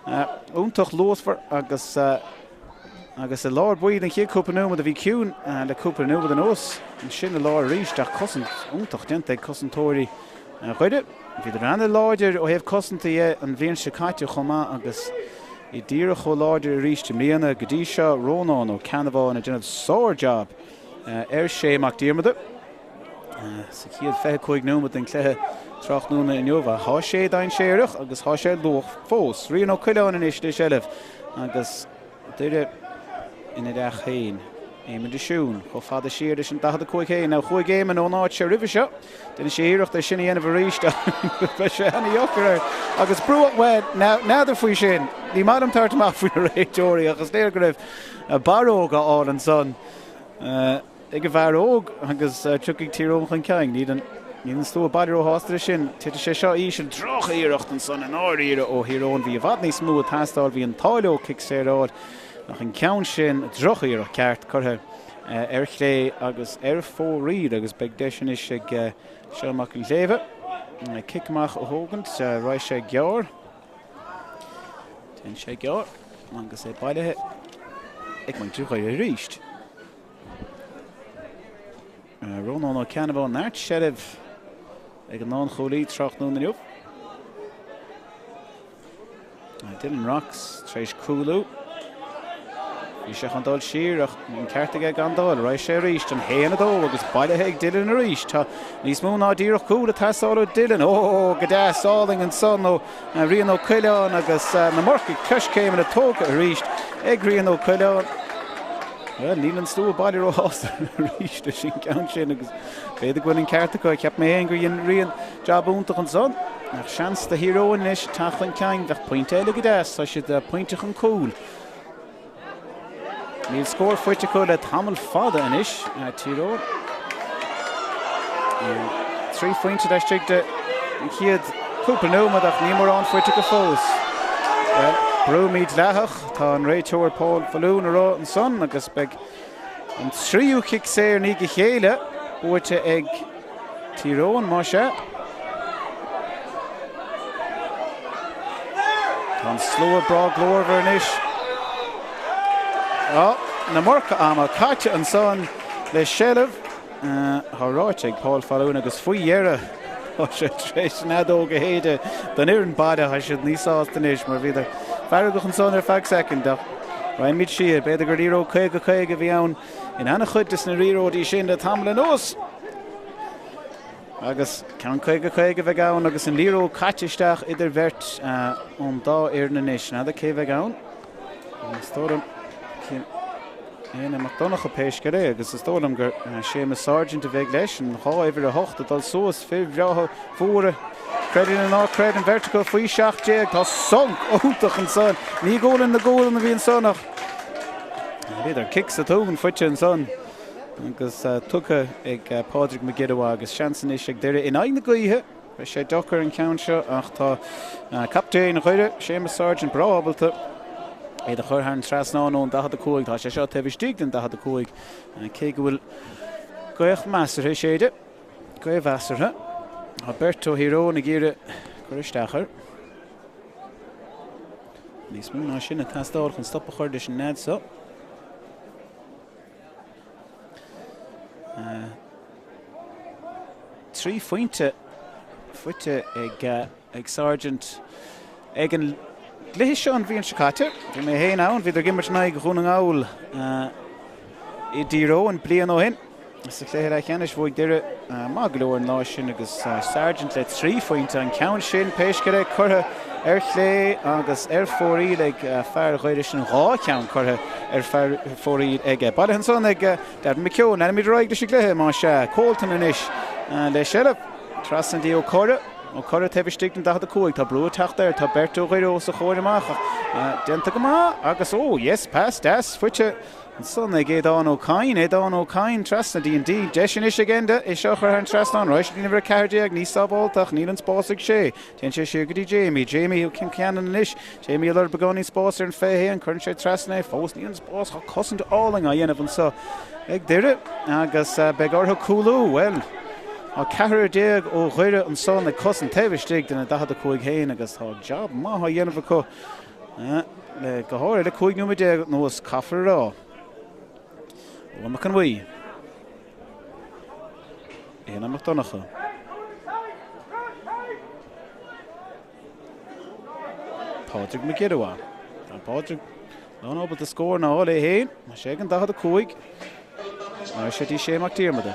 iontach luasmhar agus agus i lár báire den chéad cúpla nóiméad a bhí ciúin le cúpla nóiméad anuas. Ansin i lár arís ach cosaint iontach déanta ag cosantóirí Dhoire. Bhíodar an-láidir ó thaobh cosanta dhe an bhliain seo caite chomh maith agus iad díreach chomh láidir arís i mbliana. Go dtí seo Rónán Ó Ceannabháin ag déanamh sár-jab ar Shay Mac Diarmada. Sa chéad 25 nóiméad den chluiche tráthnóna inniu, tá sé dainséarach agus tá sé luath fós. Rian Ó Coileáin anois le seilbh agus Doire ina dteach féin. Éamonn de Siún chomh fada siar leis an 45 féin. Now chuaigh Éamonn ón áit seo roimhe seo. Déanfaidh sé iarracht é sin a dhéanamh arís beidh sé ana-dheacair air agus brú bhuel n'fheadar faoi sin. Ní maith liom tabhairt amach faoi na réiteoirí ach is léir go raibh barróg á fháil ansan. Ag an bhfear óg agus tiocfaidh Tír Eoghain chun cinn. Níl an níl an slua baile róshásta leis sin. Titfidh sé seo íseal. Droch-iarracht ansan i ndáiríre ó Thír Eoghain. Bhí i bhfad níos mó ag teastáil. Bhí an t-ádh leo cic saor a fháil ach an ceann sin, droch-iarracht ceart, curtha ar chlé agus ar fóraoil agus beidh deis anois ag Seán Mac an Ghléibhe cic amach a thógaint. Raghaidh sé gearr. Téann sé gearr agus é bailithe ag muintir Dhoire arís. Rónán Ó Ceannabháin neart seilbh ag an lánchúlaí tráthnóna inniu. Dylan Rocks tar éis cúlú. Bhí sé chun dul siar ach an ceart aige gan dul. Raghaidh sé arís an 1-2 agus bailithe ag Dylan arís. Tá níos mó ná díreach cúl ag teastáil ó Dylan. Ó, go deas álainn ansan ó Rian Ó Coileáin agus na marcaigh coiscéimeanna tógtha arís ag Rian Ó Coileáin. Bhuel, níl an slua baile róshásta arís leis an gceann sin agus b'fhéidir go bhfuil an ceart acu. Cheap mé féin gur dhein Rian jab iontach ansan. Ach seans do Thír Eoghain anois teacht chun cinn. Bheadh pointe eile go deas. Tá siad pointe chun cúil. Níl scór faighte acu le tamall fada anois, Tír Eoghain. 3 phointe laistigh de an chéad cúpla nóiméad ach níl mórán faighte acu fós. Bhuel, brú mídhleathach. Tá an réiteoir Paul Faloon ag rá ansan agus beidh an tríú cic saor i ndiaidh a chéile buaite ag Tír Eoghain, más ea. Tá an slua breá glórmhar anois. Á, an iomarca ama caite ansan le seilbh. Tá ráite ag Paul Faloon agus faoi dheireadh tá sé tar éis an fheadóg a shéideadh don fhoireann baile. Tá siad níos sásta anois mar bhíodar feargach ansan ar feadh soicind ach raghaimid siar. B'fhéidir gur liathróid 50-50 a bhí ann in an-chuid de na liathróidí sin le tamall anuas. Agus ceann 50-50 a bheidh ann agus an liathróid caite isteach idir bheirt ón dá fhoireann anois. N'fheadar cé bheidh ann. Is dóigh liom Éanna Mac Donncha pé scéal é agus is dóigh liom gur Séamus Sargent a bheidh leis, an 2 uimhir 8 ag dul suas, fir bhreátha mhóra. Creid é nó ná creid, an bheirt acu faoi 17. Tá sonc iontach ansan. Ní gualainn le gualainn a bhí ansan ach b'fhéidir cic sa tóin faighte ansan agus tugtha ag Pádraig Mac Giolla Mhaith agus seans anois ag Doire in aghaidh na gaoithe. Beidh sé deacair an ceann seo ach tá captaen Dhoire, Séamus Sargent, breá ábalta iad a chur thar an trasnán ón 45. Tá sé seo taobh istigh den 45 cé go bhfuil gaoth measartha ag séideadh. Gaoth mheasartha. Tá beirt ó Thír Eoghain ag iarraidh cur isteach air. Níos mó ná sin ag teastáil chun stop a chur leis an nead seo. 3 phointe faighte ag ag Sargent ag an gcluiche seo an bhliain seo caite. Bhí mé féin ann, bhíodar ag imirt in aghaidh Dhún na nGall i dTír Eoghain bliain ó shin. Sa chluiche leathcheannais bhuaigh Doire maith go leor an lá sin agus Sargent le 3 phointe an ceann sin, pé scéal é, curtha ar chlé agus ar fóraoil ag fear Dhoire sin 2 cheann curtha ar fóraoil aige. Bailithe ansan ag Darren McKeown. Leanfaimid ar aghaidh leis an gcluiche, más ea. Colton anois le seilbh. Trasna dtí Ó Corra. Ó Corra taobh istigh den 45, tá brú ag teacht air, tá beirt ó Dhoire os a chomhair amach ach déanta go maith agus ó yes, pas deas faighte ansan ag Aodán Ó Cadhain, Aodán Ó Cadhain trasna dtí an díon, deis anois ag Enda é seo a chur thar an trasnán, raghaidh sé dtí an uimhir 14, níos sábhálta ach níl an spás ag Sé, téann sé siar go dtí Jamie, Jamie Ó Ceannainn anois, Jamie ag lorg beagáinín spáis ar an 21, cuireann sé trasna é, fós níl an spás, tá cosaint álainn á dhéanamh anso ag Doire agus beidh orthu cúlú, bhuel, tá ceathrar déag ó Dhoire ansan ag cosaint taobh istigh de na 45 féin agus tá jab maith á dhéanamh acu le go háirithe le 15 nóiméad anuas, caithfear a rá. Eoin Mac Con Bhuí. Éanna Mac Donncha. Pádraig Mac Giolla Mhaith. Tá Pádraig lán ábalta scór a fháil é féin. Tá sé ag an 45. Tá sé dtí Shane Mac Diarmada.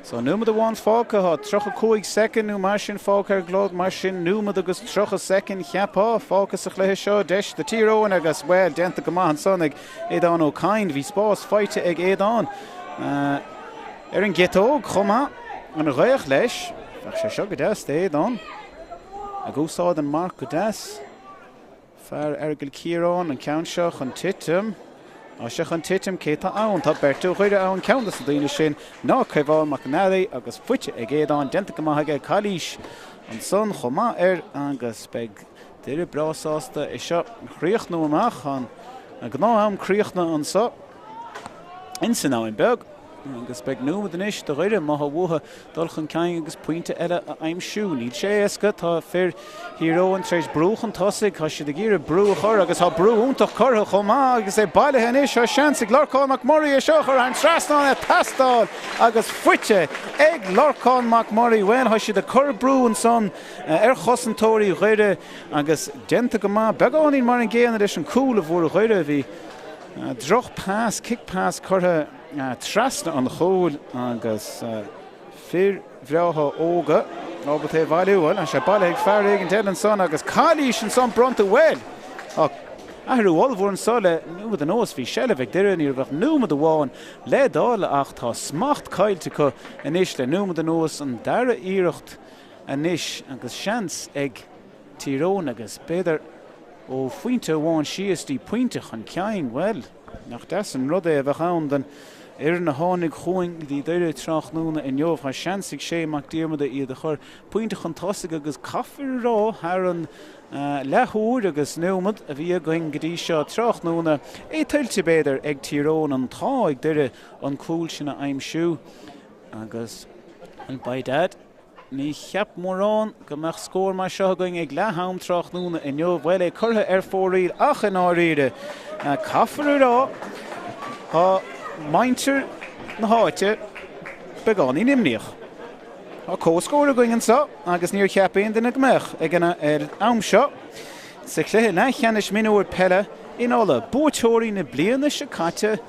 So nóiméad amháin fágtha, tá 35 soicind nó mar sin fágtha ar an gclog, mar sin nóiméad agus 30 soicind cheapfá fágtha sa chluiche seo. Deis do Thír Eoghain agus, bhuel, déanta go maith ansan ag Aodán Ó Cadhain. Bhí spás faighte ag Aodán ar an gciotóg chomh maith. An ghaoth leis. Bheadh sé seo go deas d'Aodán. Ag úsáid an marc go deas. Fear Aireagal Ciaráin, an ceann seo chun titim. Tá sé chun titim, cé tá ann? Tá beirt ó Dhoire ann, ceann dos na daoine sin ná Caomhán Mac an Earraigh agus faighte ag Aodán, déanta go maith aige, calaois ansan chomh maith air agus beidh Doire breá sásta é seo a chríochnú amach. An gnáth-am críochnaithe anso insan Abhainn Beag. Agus beidh nóiméad anois do Dhoire, má tá uathu dul chun cinn agus pointe eile a aimsiú. Níl sé éasca, tá fir Thír Eoghain tar éis brú chun tosaigh, tá siad ag iarraidh brú a chur agus tá brú iontach curtha chomh maith agus é bailithe anois. Tá seans ag Lorcán Mac Muirí é seo a chur thar an trasnán, ag teastáil agus faighte ag Lorcán Mac Muirí. Bhuel, tá siad ag cur brú ansan ar chosantóirí Dhoire agus déanta go maith. Beagáinín mar an gcéanna leis an cúl a bhfuair Doire. Bhí droch pas, kick pass curtha trasna an chúil agus fir bhreátha óga ábalta é a bhailiú. Bhuel, tá sé bailithe ag fear éigin eile ansan agus calaois ansan bronnta. Bhuel, tá athrú ollmhór anso le nóiméad anuas. Bhí seilbh ag Doire, ní raibh ach nóiméad amháin le dul ach tá smacht caillte acu anois le nóiméad anuas. An dara iarracht anois agus seans ag Tír Eoghain agus b'fhéidir ó phointe amháin síos dtí pointe chun cinn. Bhuel, nach deas an rud é a bheadh ann don fhoireann a tháinig chugainn go dtí Doire tráthnóna inniu. Tá seans ag Shane Mac Diarmada iad a chur pointe chun tosaigh agus caithfear a rá thar an leathuair agus nóiméad a bhí againn go dtí seo tráthnóna, é tuillte b'fhéidir ag Tír Eoghain, an t-ádh ag Doire an cúl sin a aimsiú agus by dad. Ní cheap mórán go mbeadh scór mar seo againn ag leath am tráthnóna inniu. Bhuel, é curtha ar fóraoil ach i ndáiríre, caithfear a rá, tá muintir na háite beagáinín imníoch. Tá comhscór againn anseo agus níor cheap aon duine go mbeadh ag an am seo sa chluiche leathcheannais mionúir peile in Ulaidh. Buaiteoirí na bliana seo caite,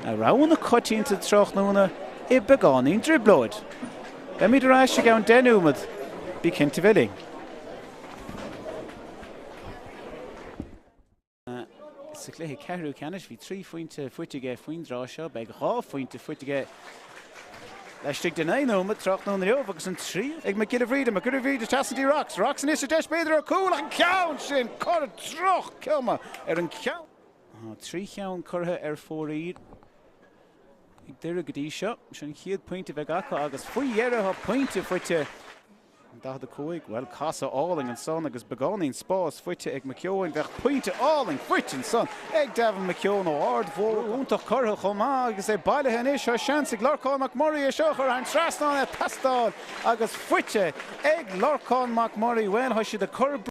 a rogha na coitianta tráthnóna i beagáinín dtrioblóid. Beimid ar ais i gceann 10 nóiméad, bí cinnte bheith linn. Sa chluiche ceathrú ceannais bhí 3 phointe faighte aige faoin dtráth seo, beidh 2 phointe faighte aige laistigh de 9 nóiméad tráthnóna inniu agus an tríú ag Mac Giolla Bhríde, Mac Giolla Bhríde trasna dtí Rocks, Rocks anois ar deis b'fhéidir ar cúl ach an ceann sin curtha droch-chuma ar an cheann. Tá 3 cheann curtha ar fóraoil ag Doire go dtí seo. Sin an chéad pointe a bheidh acu agus faoi dheireadh tá pointe faighte. 45, bhuel, casadh álainn ansan agus beagáinín spáis faighte ag McKeown. Bheadh pointe álainn faighte ansan ag Davin McKeown ó ard mhór iontach curtha chomh maith agus é bailithe anois. Tá seans ag Lorcán Mac Muirí é seo a chur thar an trasnán, ag teastáil agus faighte ag Lorcán Mac Muirí. Bhuel, tá siad ag cur.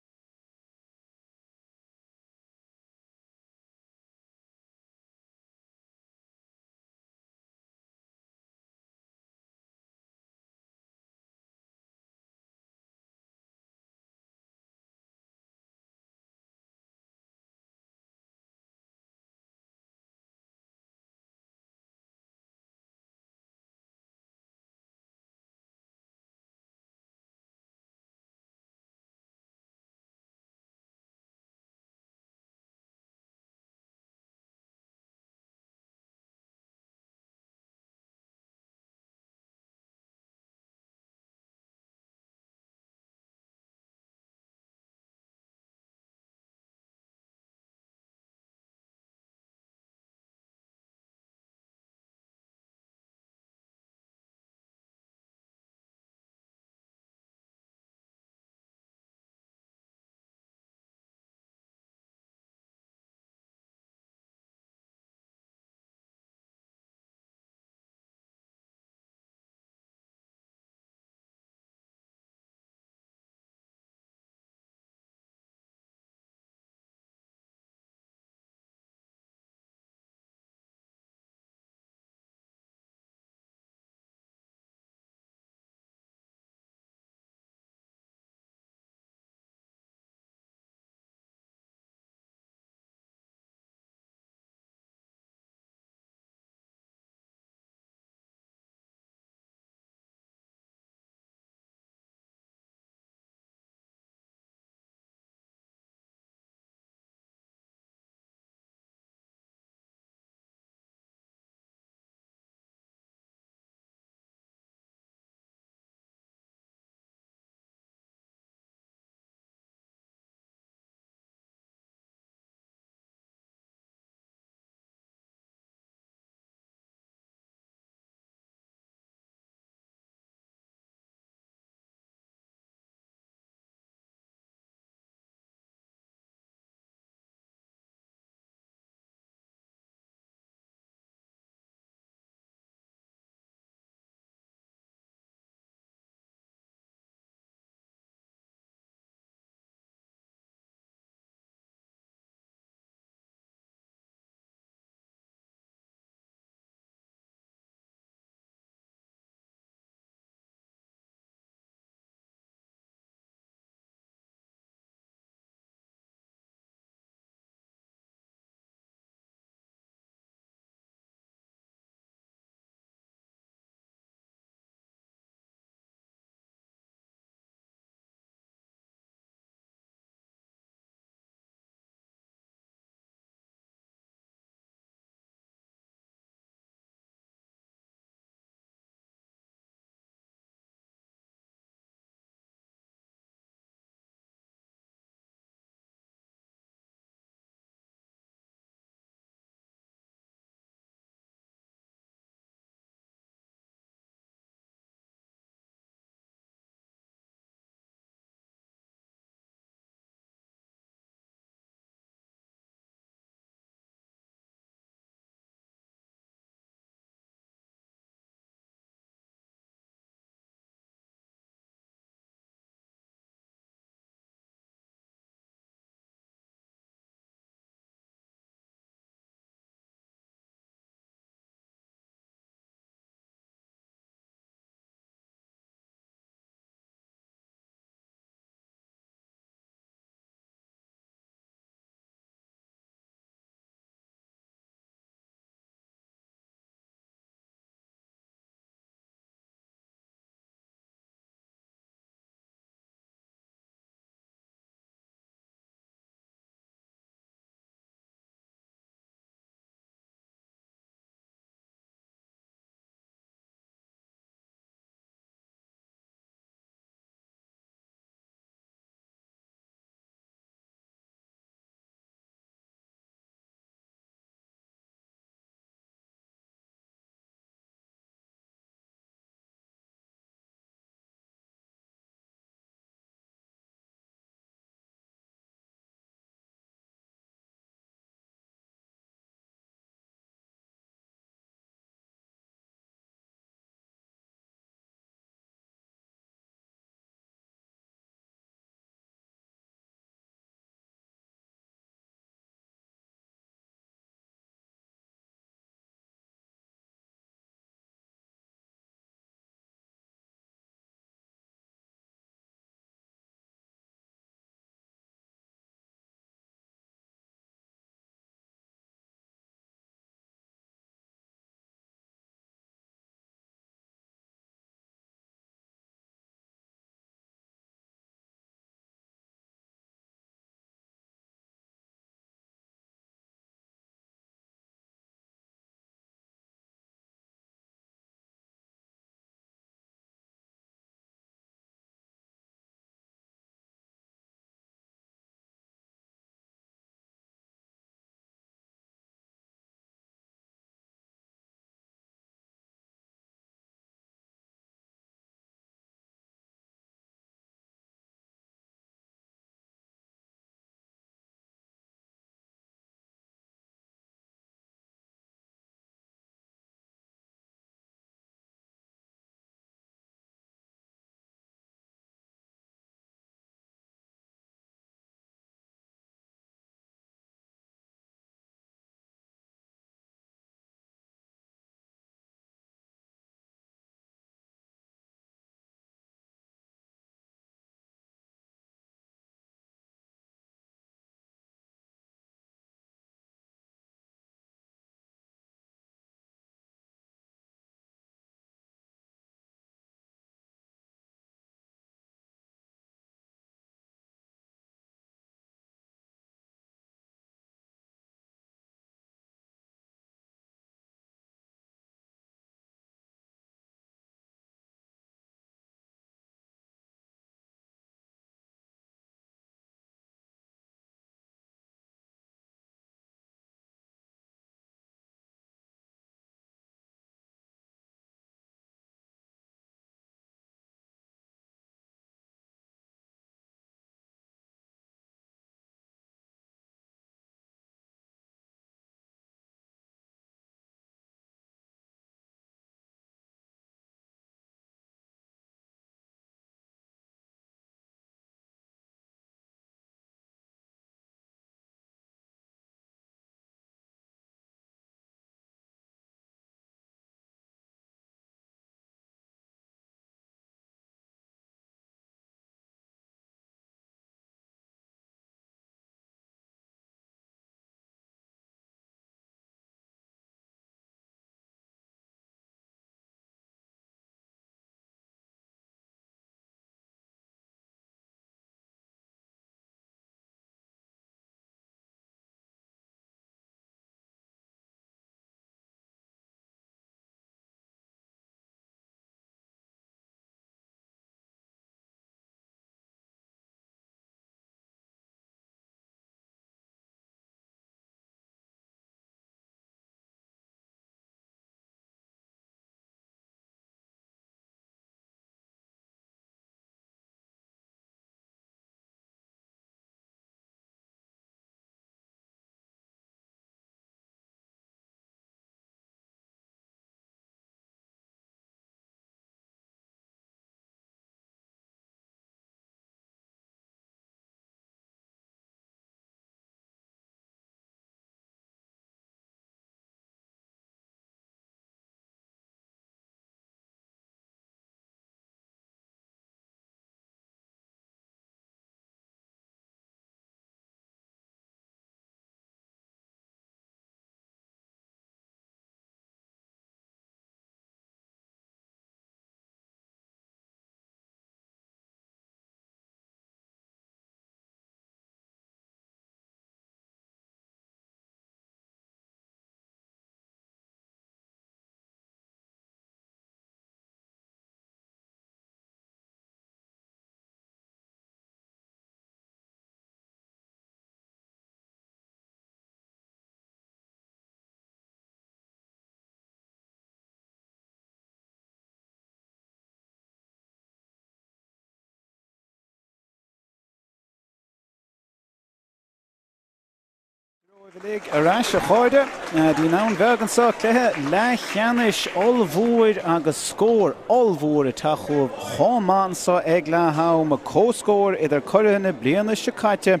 Uilig ar ais, a chairde, dtí'n Abhainn Bheag anseo, cluiche leathcheannais ollmhór agus scór ollmhór ag teacht chugaibh chomh maith anseo ag leath am, comhscór idir curaithe na bliana seo caite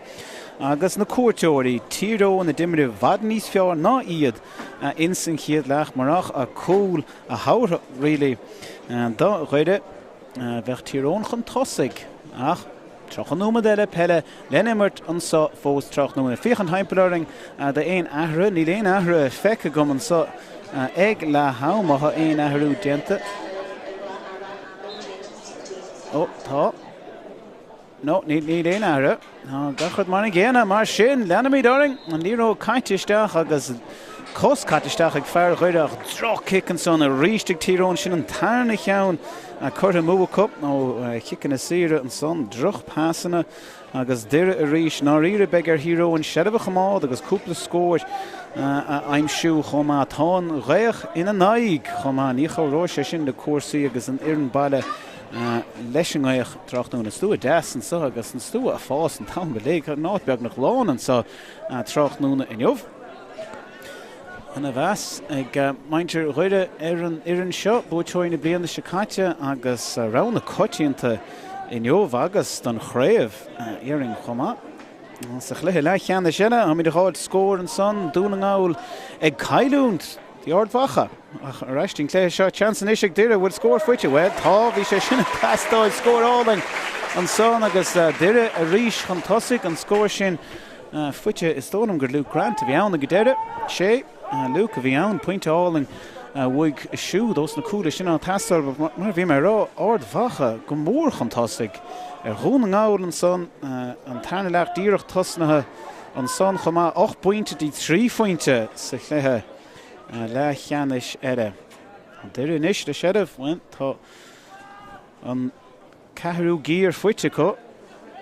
agus na cuairteoirí, Tír Eoghain a d'imir i bhfad níos fearr ná iad ins an chéad leath, murach cúl a thabharfadh really do Dhoire. Bheadh Tír Eoghain chun tosaigh ach 30 nóiméad eile peile lena imirt anseo fós tráthnóna. Féachaint thimpeall orainn d'aon athruithe. Níl aon athruithe feicthe agam anseo ag leath am. Má tá aon athrú déanta. Ó, tá. No, níl aon athrú. Tá gach rud mar an gcéanna. Mar sin, leanfaimid orainn. An liathróid caite isteach agus cos caite isteach ag fear Dhoire ach droch-chic ansan arís ag Tír Eoghain. Sin an tarna cheann curtha amú acu ó chiceanna saora ansan. Droch-phasanna agus Doire arís. I ndáiríre beidh ar Thír Eoghain seilbh a choimeád agus cúpla scór a aimsiú chomh maith. Tá an ghaoth ina n-aghaidh chomh maith. Ní chabhróidh sé sin le cúrsaí agus an fhoireann baile leis an ngaoth tráthnóna. Stua deas anseo agus an stua ag fás an t-am uilig. An áit beagnach lán anseo tráthnóna inniu. Ana mheas ag muintir Dhoire ar an fhoireann seo, buaiteoirí na bliana seo caite agus rogha na coitianta inniu agus don chraobh déarfainn chomh maith. Sa chluiche leathcheannais eile, táimid ag fáil scór ansan, Dún na nGall ag cailliúint D'Ard Mhacha. Ach ar ais don chluiche seo, seans anois ag Doire, bhfuil scór faighte? Bhuel, tá, bhí sé sin ag teastáil, scór álainn ansan agus Doire arís chun tosaigh, an scór sin faighte, is dóigh liom gur Luke Grant a bhí ann ag an deireadh. Sé Luke a bhí ann, pointe álainn uaidh siúd ós na cúil sin ag teastáil, mar a bhí mé ag rá, Ard Mhacha go mór chun tosaigh ar Dhún na nGall ansan, an tarna leath díreach tosnaithe. Ansan chomh maith, 8 bpointe dtí 3 phointe sa chluiche leathcheannais eile. Doire anois le seilbh, bhuel, tá an ceathrú giar faighte acu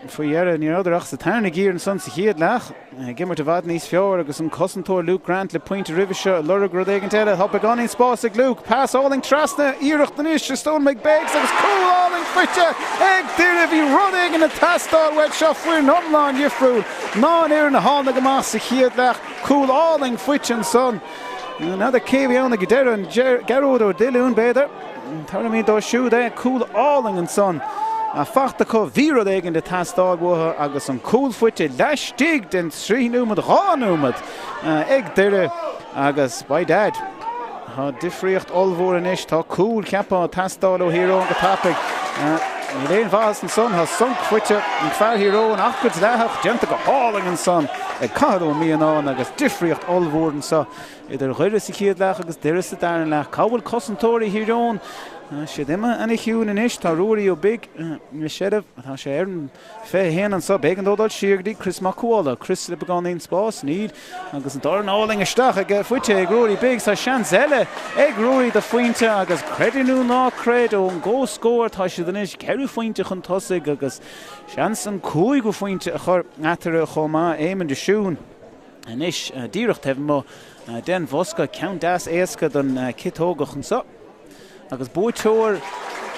faoi dheireadh. Ní rabhadar ach sa tarna giar ansan sa chéad leath, ag imirt i bhfad níos fearr agus an cosantóir Luke Grant le pointe roimhe seo ag lorg rud éigint eile. Tá beagáinín spáis ag Luke, pas álainn trasna, iarracht anois is dóigh liom ag Beggs agus cúl álainn faighte ag Doire. Bhí rud éigin ag teastáil uaidh seo, foireann iomlán dhifriúil. Ná an fhoireann a tháinig amach sa chéad leath. Cúl álainn faighte ansan. N'fheadar cé a bhí ann ag an deireadh, Gearóid Ó Duilliún, b'fhéidir. Tabharfaimid dó siúd é. Cúl álainn ansan faighte acu. Bhí rud éigin ag teastáil uathu agus an cúl faighte laistigh den trí nóiméad, 2 nóiméad, ag Doire agus by dad. Tá difríocht ollmhór anois. Tá cúl, cheapfá, ag teastáil ó Thír Eoghain go tapaidh. Níl aon mhaitheas ansan. Tá sonc faighte ag fear Thír Eoghain ach go dleathach. Déanta go hálainn ansan ag Cathal Ó Mianáin agus difríocht ollmhór anseo idir Dhoire sa chéad leath agus Doire sa dara leath. Cá bhfuil cosantóirí Thír Eoghain? Tá siad imithe ana chiúin anois. Tá Ruairí Ó Big i seilbh. Tá sé ar an 21 anseo. B'éigean dó dul siar go dtí Chris Mac Cuala. Chris le beagáinín spáis? Níl. Agus an dorn álainn isteach aige, faighte ag Ruairí Biggs. Tá seans eile ag Ruairí do phointe agus creid é nó ná creid, ón gcomhscór tá siad anois ceithre phointe chun tosaigh agus seans an cúigiú phointe a chur eatarthu chomh maith. Éamonn de Siún anois díreach taobh amuigh den bhosca. Ceann deas éasca don chiotógach anseo. Agus buaiteoir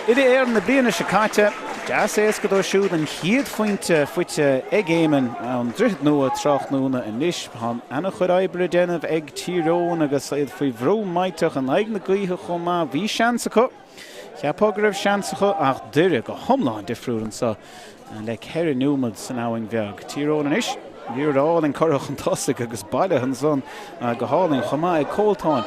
Uile-Éireann na bliana seo caite, deas éasca dó siúd an chéad phointe faighte ag Éamonn ón Droichead Nua tráthnóna anois. Tá ana-chuid oibre le déanamh ag Tír Eoghain agus iad faoi bhrú millteach in aghaidh na gaoithe chomh maith. Bhí seans acu. Cheapfá go raibh seans acu ach Doire go hiomlán difriúil anseo. Le 4 nóiméad san Abhainn Bheag. Tír Eoghain anois. Liathróid álainn curtha chun tosaigh agus bailithe ansan go hálainn chomh maith ag Cóltán.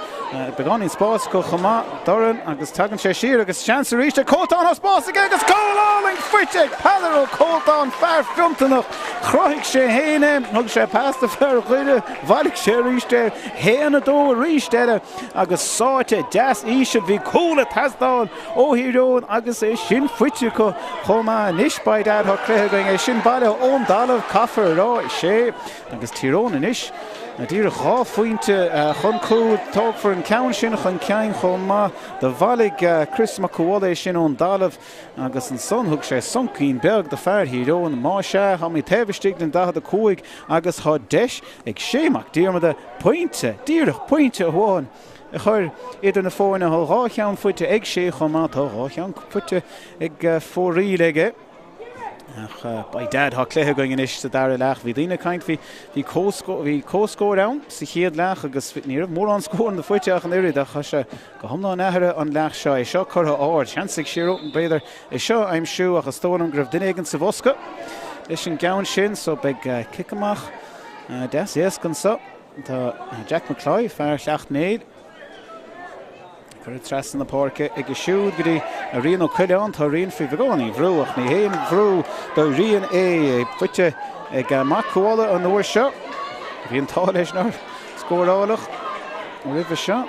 Beagáinín spáis acu chomh maith. Doran agus tagann sé siar agus seans arís ag Cóltán. Tá spás aige agus cúl álainn faighte ag Peadar Ó Cóltáin, fear fiontanach. Chruthaigh sé féin é. Thug sé pas do fear Dhoire. Bhailigh sé arís é. 1-2 arís eile agus sáite deas íseal. Bhí cúl ag teastáil. Ó Thír Eoghain agus é sin faighte acu chomh maith. Anois by dad tá cluiche againn, é sin bailithe ón dtalamh, caithfear a rá, sé agus Tír Eoghain anois díreach dhá phointe chun cúil. Tógfar an ceann sin chun cinn chomh maith. Do bhailigh Chris Mac Cumhaill é sin ón dtalamh agus ansan thug sé soncaín beag do fear Thír Eoghain. Má sea, táimid taobh istigh den 45 agus tá deis ag Shay Mac Diarmada pointe, díreach pointe amháin, a chur idir na foirne. Tá dhá cheann faighte ag Shay chomh maith. Tá dhá cheann faighte ag foraoil aige. Ach by dad, tá cluiche againn anois sa dara leath. Bhí daoine ag caint, bhí, bhí comhscór, bhí comhscór ann sa chéad leath agus ní raibh mórán scóranna faighte ach an oiread ach tá sé go hiomlán athraithe an leath seo. É seo curtha ard, seans ag Tír Eoghain b'fhéidir é seo a aimsiú ach is dóigh liom go raibh duine éigin sa bhosca leis an gceann sin so beidh cic amach deas éasca anseo. Tá Jack McCloy, fear Shleacht Néill, Curtha trasna na páirce aige siúd go dtí Rian Ó Coileáin. Tá Rian faoi bheagáinín bhrú ach ní haon bhrú do Rian é. Faighte ag Mac Cuala an uair seo. Bhí an t-ádh leis nár scóráladh roimhe seo.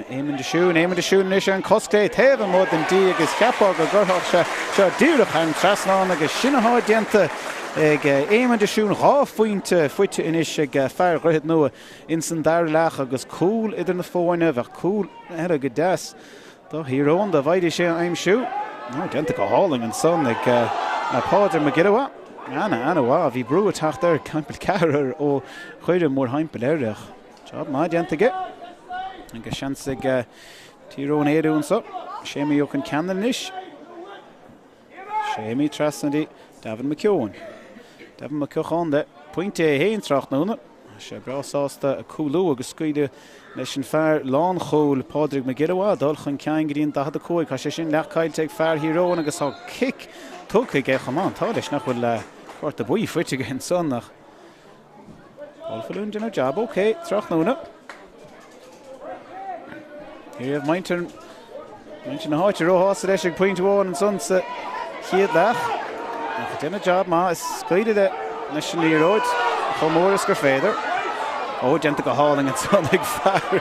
Éamonn de Siún, Éamonn de Siún anois ar an cos clé taobh amuigh den D agus cheapfá go gcuirfeadh sé seo díreach thar an trasnán agus sin atá déanta ag Éamonn de Siún. 2 phointe faighte anois ag fear Dhroichead Nua. Ins an dara leath agus cúl idir na foirne, bheadh cúl eile go deas do Thír Eoghain dá bhfaighidís é a aimsiú. Déanta go hálainn ansan ag Pádraig Mac Giolla Mhaith. Ana, ana mhaith. Bhí brú ag teacht air, timpeall ceathrar ó Dhoire mórthimpeall air ach job maith déanta aige. Agus seans ag Tír Eoghain éalú anso. Séimí Ó Concheanainn anois. Séimí trasna dtí Davin McKeown. Davin Mac Ceocháin le pointe é féin tráthnóna. Tá sé breá sásta cúlú agus scaoileadh leis an fear lánchúil Pádraig Mac Giolla Mhaith dul chun cinn go dtí an 45. Tá sé sin leath caillte ag fear Thír Eoghain agus tá cic tugtha aige chomh maith. An t-ádh leis nach bhfuil cárta buí faighte aige ansan ach Paul Faloon déanamh jab ok tráthnóna. Ní raibh muintir muintir na háite róshásta leis ag pointe amháin ansan sa chéad leath. Ach déanamh jab maith ag scaoileadh leis an liathróid chomh mór is gur féidir. Ó déanta go hálainn ansan ag fear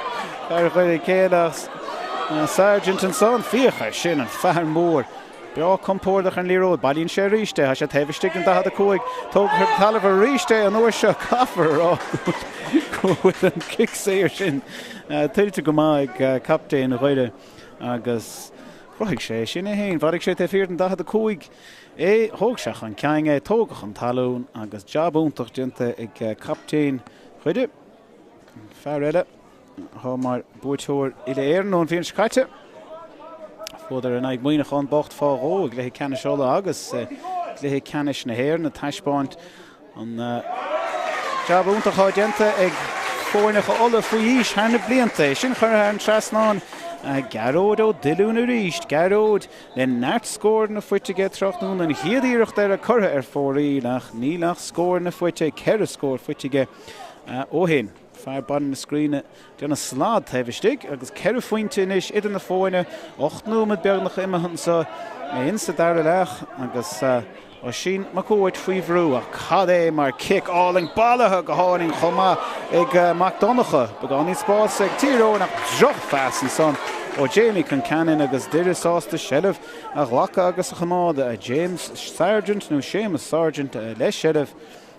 fear Dhoire Céile Sargent ansan féach air sin an fear mór. Breá compordach ar an liathróid. Bailíonn sé arís é. Tá sé taobh istigh den 45. Tógtha ar an talamh arís é an uair seo. Caithfear a rá go bhfuil an cic saor sin tuillte go maith ag captaen Dhoire agus chruthaigh sé sin é féin. Bhailigh sé taobh thiar den 45 é. Thóg sé chun cinn é. Tógadh chun talún agus jab iontach déanta ag captaen Dhoire. An fear eile. Atá mar buaiteoir Uile-Éireann ón bhliain seo caite. Bhuadar in aghaidh Muineachán bocht fá dhó i gcluiche ceannais Uladh agus i gcluiche ceannais na hÉireann ag taispeáint an jab iontach atá déanta ag foirneacha Uladh faoi aois thar na blianta. É sin curtha thar an trasnán. Gearóid Ó Duilliún arís. Gearóid le neart scóranna faighte aige tráthnóna. An chéad iarracht eile curtha ar fóraoil ach níl ach scóranna faighte, 4 scór faighte aige ó shin. Fear Baile na Scríne déanamh slad taobh istigh agus 4 phointe anois idir na foirne, 8 nóiméad beagnach imithe anseo in sa dara leath agus Oisín Mac Uait faoi bhrú ach cad é mar cic álainn bailithe go hálainn chomh maith ag Mac Donncha. Beagáinín spáis ag Tír Eoghain ach drochphas ansan ó Jamie Concannon agus Doire sásta seilbh a ghlacadh agus a choimeád. James Sargent nó Séamus Sargent le seilbh.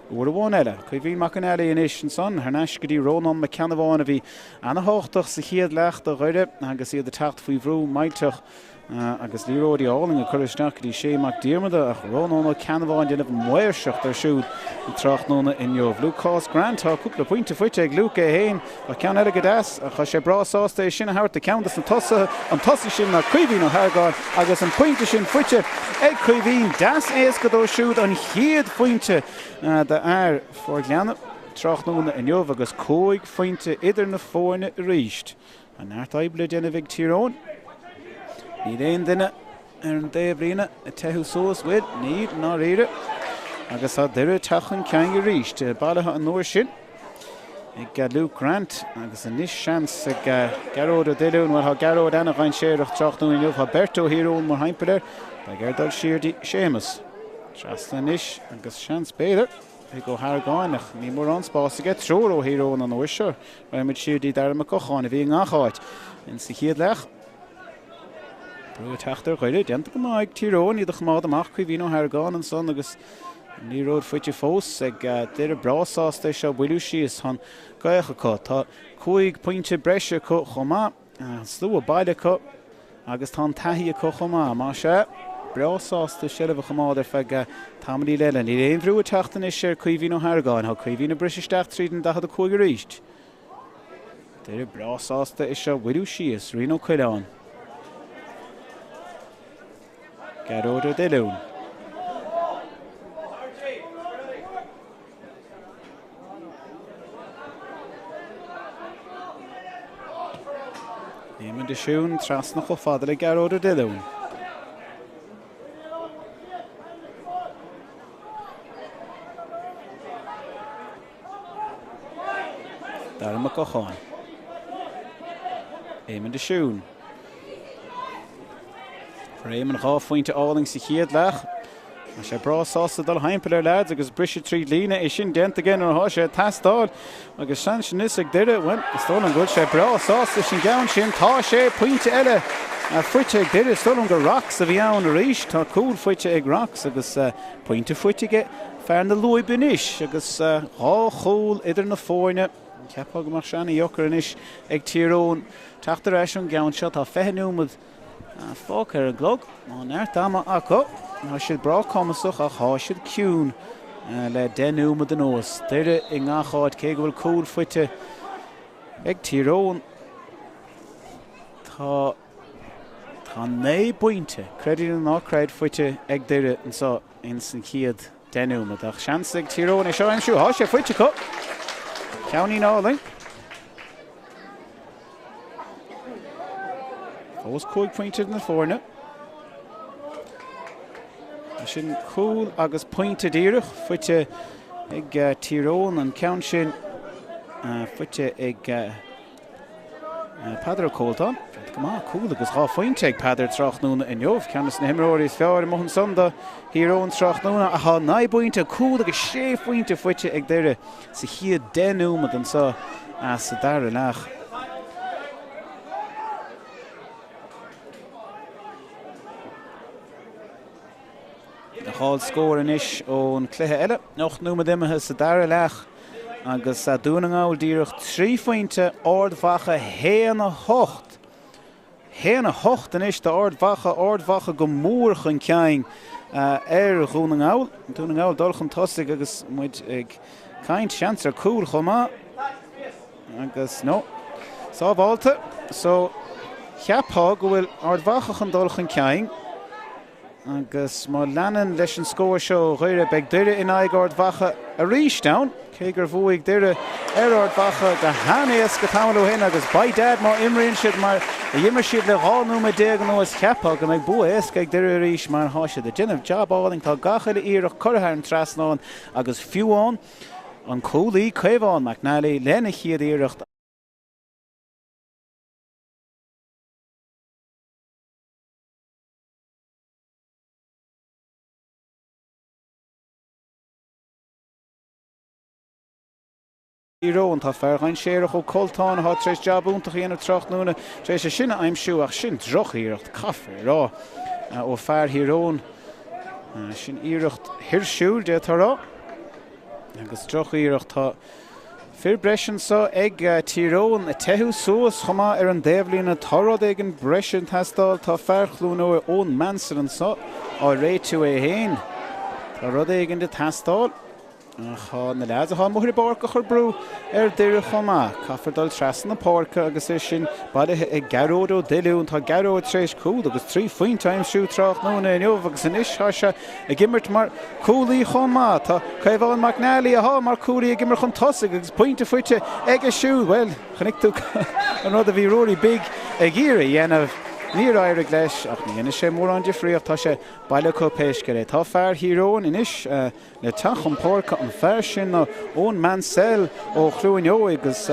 Uair amháin eile, Caoimhín Mac an Fhailigh anois ansan, thar n-ais go dtí Rónán Mac Ceannabháin a bhí ana-thábhachtach sa chéad leath do Dhoire agus iad ag teacht faoi bhrú millteach agus liathróidí álainn ag cur isteach go dtí Shane Mac Diarmada ach Rónán Ó Ceannabháin déanamh maoirseacht air siúd an tráthnóna inniu. Lúcás Grant, tá cúpla pointe faighte ag Luke é féin ach ceann eile go deas ach tá sé breá sásta é sin a thabhairt do cheann des na tosaithe, an tosaí sin ná Caoimhín Ó hArgáin agus an pointe sin faighte ag Caoimhín. Deas éasca dó siúd an chéad phointe d'fhear Phort Ghleanna tráthnóna inniu agus 5 phointe idir na foirne arís. Tá neart oibre le déanamh ag Tír Eoghain. Níl aon duine ar an dtaobhlíne ag teitheadh suas, bhuel, níl, i ndáiríre. Agus tá Doire ag teacht chun cinn arís. Bailithe an uair sin ag Luke Grant agus anois seans ag Gearóid Ó Duilliún. Bhuel, tá Gearóid ana-dhainséarach tráthnóna inniu. Tá beirt ó Thír Eoghain mórthimpeall air. Beidh air dul siar dtí Séamus. Trasna anois agus seans b'fhéidir ag Ó hArgáin ach ní mórán spás aige. Triúr ó Thír Eoghain an uair seo. Raghaimid siar dtí Darragh Mac Gocháin a bhí i ngach áit in sa chéad leath. Brú ag teacht ar Dhoire, déanta go maith ag Tír Eoghain iad a choimeád amach. Caoimhín Ó hArgáin ansan agus an liathróid faighte fós ag Doire breá sásta é seo a bhailiú síos. Tá an ghaoth acu. Tá 5 pointe breise acu chomh maith. An slua baile acu agus tá an taithí acu chomh maith. Más ea, breá sásta seilbh a choimeád ar feadh tamaillín eile. Níl aon bhrú ag teacht anois ar Caoimhín Ó hArgáin. Tá Caoimhín ag briseadh isteach tríd an 45 arís. Doire breá sásta é seo a bhailiú síos, Rian Ó Coileáin. Gearóid Ó Duilliún. Éamonn de Siún trasna chomh fada le Gearóid Ó Diollúin. Dara Mac Gocháin. Éamonn de Siún. Fuair Éamonn 2 phointe álainn sa chéad leath. Tá sé breá sásta dul thimpeall ar leaids agus briseadh tríd líne. É sin déanta aige nuair atá sé ag teastáil. Agus seans anois ag Doire, bhuel, is dóigh liom go bhfuil sé breá sásta leis an gceann sin. Tá sé pointe eile faighte ag Doire. Is dóigh liom gur Rocks a bhí ann arís. Tá cúl faighte ag Rocks agus pointe faighte aige fear na Lúibe anois agus 2 chúl idir na foirne. Cheapfá go mbeadh sé ana-dheacair anois ag Tír Eoghain teacht ar ais ón gceann seo. Tá 20 nóiméad fágtha ar an gclog. Tá neart ama acu. Tá siad breá cumasach ach tá siad ciúin le 10 nóiméad anuas. Doire i ngach áit cé go bhfuil cúl faighte ag Tír Eoghain. Tá tá 9 bpointe, creid é nó ná creid, faighte ag Doire anseo ins an chéad 10 nóiméad. Ach seans ag Tír Eoghain é seo a aimsiú. Tá sé faighte acu. Ceainnín álainn. Fós 5 phointe idir na foirne. Sin cúl agus pointe díreach faighte ag Tír Eoghain. An ceann sin faighte ag Peadar Ó Cólltáin. Go maith, cúl agus 2 phointe ag Peadar tráthnóna inniu. Ceann de na himreoirí is fearr amuigh ansan do Thír Eoghain tráthnóna. Ach tá 9 bpointe, cúl agus 6 phointe faighte ag Doire sa chéad 10 nóiméad anseo sa dara leath. Dhá scór anois ón cluiche eile. 8 nóiméad imithe sa dara leath agus Dún na nGall díreach 3 phointe, Ard Mhacha 1, 8. 1, 8 anois d'Ard Mhacha, Ard Mhacha go mór chun cinn ar Dhún na nGall. Dún na nGall dul chun tosaigh agus muid ag caint, seans ar cúl chomh maith agus no, sábhálta. So cheapfá go bhfuil Ard Mhacha chun dul chun cinn. Agus má leanann leis an scór seo ó Dhoire, beidh Doire in aghaidh Ard Mhacha arís ann, cé gur bhuaigh Doire ar Ard Mhacha go han-éasca tamall ó shin agus by dad má imríonn siad mar a d'imir siad le 12 nóiméad anuas cheapfá go mbeidh bua éasca ag Doire arís mar tá siad ag déanamh jab álainn, tá gach uile iarracht curtha thar an trasnán agus fiú amháin an cúlaí Caomhán McNally lena chéad iarracht. Tír Eoghain. Tá fear dhainséarach Ó Coltáin atá tar éis jab iontach a dhéanamh tráthnóna tar éis é sin a aimsiú ach sin drochiarracht, caithfear a rá, ó fear Thír Eoghain. Sin iarracht thuirsiúil, d'fhéadfá a rá. Agus drochiarracht. Tá Fir breise anseo ag Tír Eoghain ag teitheadh suas chomh maith ar an dtaobhlíne. Tá rud éigin breise ag teastáil. Tá fear Chluain Eois, Eoin Mansell anseo á réitiú é féin. Tá rud éigin ag teastáil. Ach tá na leaids atá amuigh ar an bpáirc ag cur brú ar Doire chomh maith. Caithfear dul trasna na páirce agus é sin bailithe ag Gearóid Ó Duilliúin. Tá Gearóid tar éis cúl agus 3 phointe a aimsiú tráthnóna inniu agus anois tá sé ag imirt mar chúlaí chomh maith. Tá Caomhán McNally, atá mar chúlaí, ag imirt chun tosaigh agus pointe faighte aige siúd. Bhuel, chonaic tú an rud a bhí Ruairí Big ag iarraidh a dhéanamh. Níor éirigh leis ach ní dhéanfaidh sé mórán difríocht. Tá sé bailithe acu pé scéal é. Tá fear Thír Eoghain anois le teacht chun páirce, an fear sin ná Eoin Mansell ó Chluain Eo agus